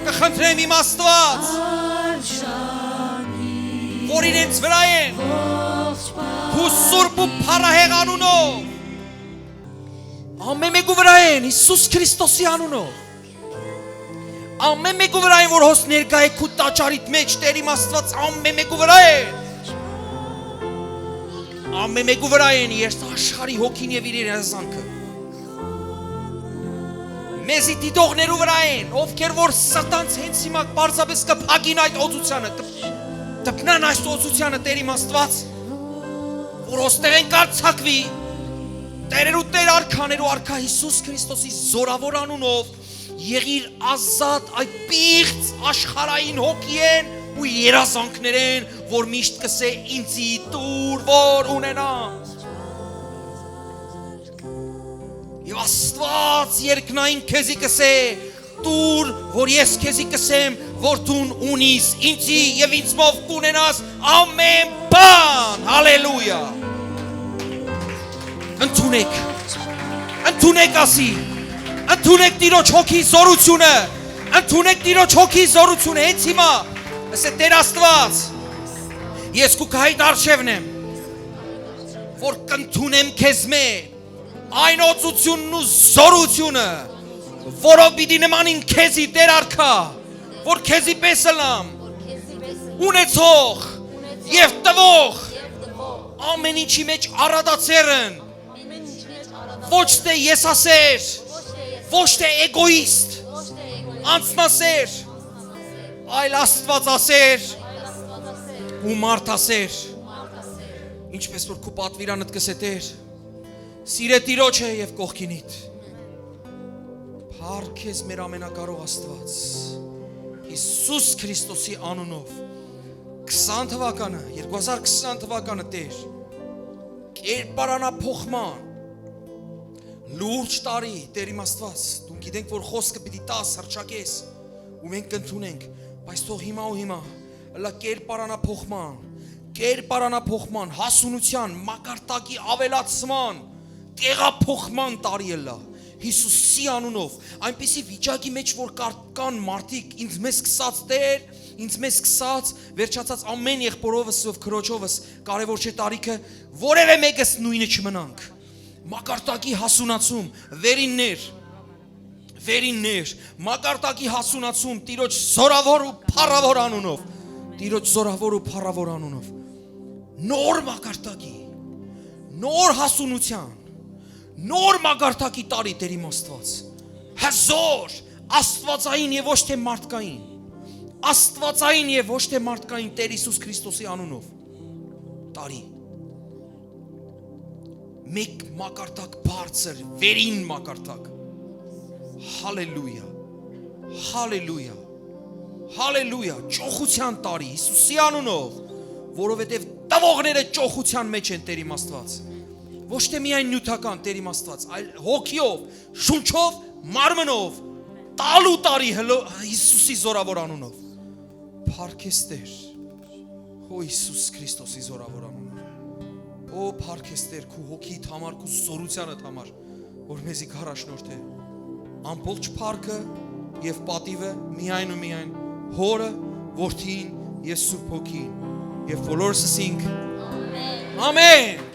կը խնդրեմ իմ Աստուած, որ իրենց վրայ են քու սուրբ ու փառահեղ անունով, ամէն մէկու վրայ են Յիսուս Քրիստոսի անունով, ամէն մէկու վրայ են, որ հոս ներկայ է քու տաճարիդ մէջ, Տեր իմ Աստուած, ամէն մէկու վրայ են, ամէն մէկու վրայ են երս աշխարհի հոգին եւ իր երազանքը։ Մեզի դիտողներու վրայ են, ովքեր որ սատանց հենց հիմա պարզապես կը փակին այդ օծությանը, կը դպնան այս օծությանը, Տեր իմ Աստուած, որ ոստեղ են կարձակվի, Տերերու Տեր, արքաներու արքա Յիսուս Քրիստոսի զորաւոր անունով, եղիր ազատ այդ պիղծ աշխարհային հոգիէն ու երազանքներէն, որ միշտ կսե ինձի տուր, որ ունենամ։ Եւ Աստուած երկնային քեզի կսե, տուր, որ ես քեզի կսեմ, որ դուն ունիս ինձի եւ ինձմով կունենաս ամէն բան։ Հալելույա։ Ընդունեք, ընդունեք, ասի, ընդունեք Տիրոջ հոգի զորությունը, ընդունեք Տիրոջ հոգի զորությունը հենց հիմա։ Ասե, Տեր Աստուած, ես քու քահիդ արջևն եմ, որ կընդունեմ քեզմէ այն օծությունն ու զորությունը, որով պիտի նմանին քեզի, Տեր արքա, որ քեզի պես ըլամ, ունեցող եւ տվող, ամեն ինչի մեջ առատացեր են, ոչ թե եսասեր, ոչ թե էգոիստ, անձնասեր, այլ Աստուածասեր ու մարդասեր, ինչպես որ քու պատվիրանդ կսե, Տեր, սիրե Տիրոջը եւ կողքինիդ։ Փառք ես մեր ամենակարող Աստուած, Յիսուս Քրիստոսի անունով, քսան թվականը, երկու հազար քսան թվականը, Տեր, կերպարանափոխման լուրջ տարի, Տեր իմ Աստուած, դու գիտենք, որ խոսքը պիտի տաս, հռչակես, ու մենք կընդունենք, բայց թող հիմա ու հիմա ըլլայ կերպարանափոխման, կերպարանափոխման, հասունության, մակարդակի ավելացման, տեղափոխման տարի ըլլայ Յիսուսի անունով, այնպիսի վիճակի մեջ, որ կար-, կան մարդիկ, ինձ մեզ քսած Տեր, ինձ մեզ քսած, վերջացած ամեն եղբորովս ու քրոջովս, կարևոր չէ տարիքը, որևէ մեկս նույնը չմնանք։ Մակարդակի հասունացում, վերիններ, վերիններ, մակարդակի հասունացում Տիրոջ զորավոր ու փառավոր անունով, Տիրոջ զորավոր ու փառավոր անունով, նոր մակարդակի, նոր հասունության, նոր մակարդակի տարի, Տեր իմ Աստուած, հզոր, աստվածային եւ ոչ թե մարդկային, աստվածային եւ ոչ թե մարդկային Տեր Յիսուս Քրիստոսի անունով տարի։ Մէկ մակարդակ բարձր, վերին մակարդակ։ Հալելույա։ Հալելույա։ Հալելույա։ Ճոխութեան տարի Յիսուսի անունով, որովհետեւ տվողները ճոխութեան մէջ են, Տեր իմ Աստուած։ Ոչ թե միայն նիւթական, Տեր իմ Աստուած, այլ հոգիով, շունչով, մարմնով, տալու տարի հլո-, Յիսուսի զորաւոր անունով։ Փառք ես, Տեր, քու Յիսուս Քրիստոսի զորաւոր անունով։ Օ, փառք ես, Տեր, քու հոգիդ համար, քու զորութեանդ համար, որ մեզի կ'առաջնորդէ։ Ամբողջ փառքը եւ պատիւը միայն ու միայն Հօրը, Որդին եւ Սուրբ Հոգին։ Եւ բոլորս ըսինք. Ամեն։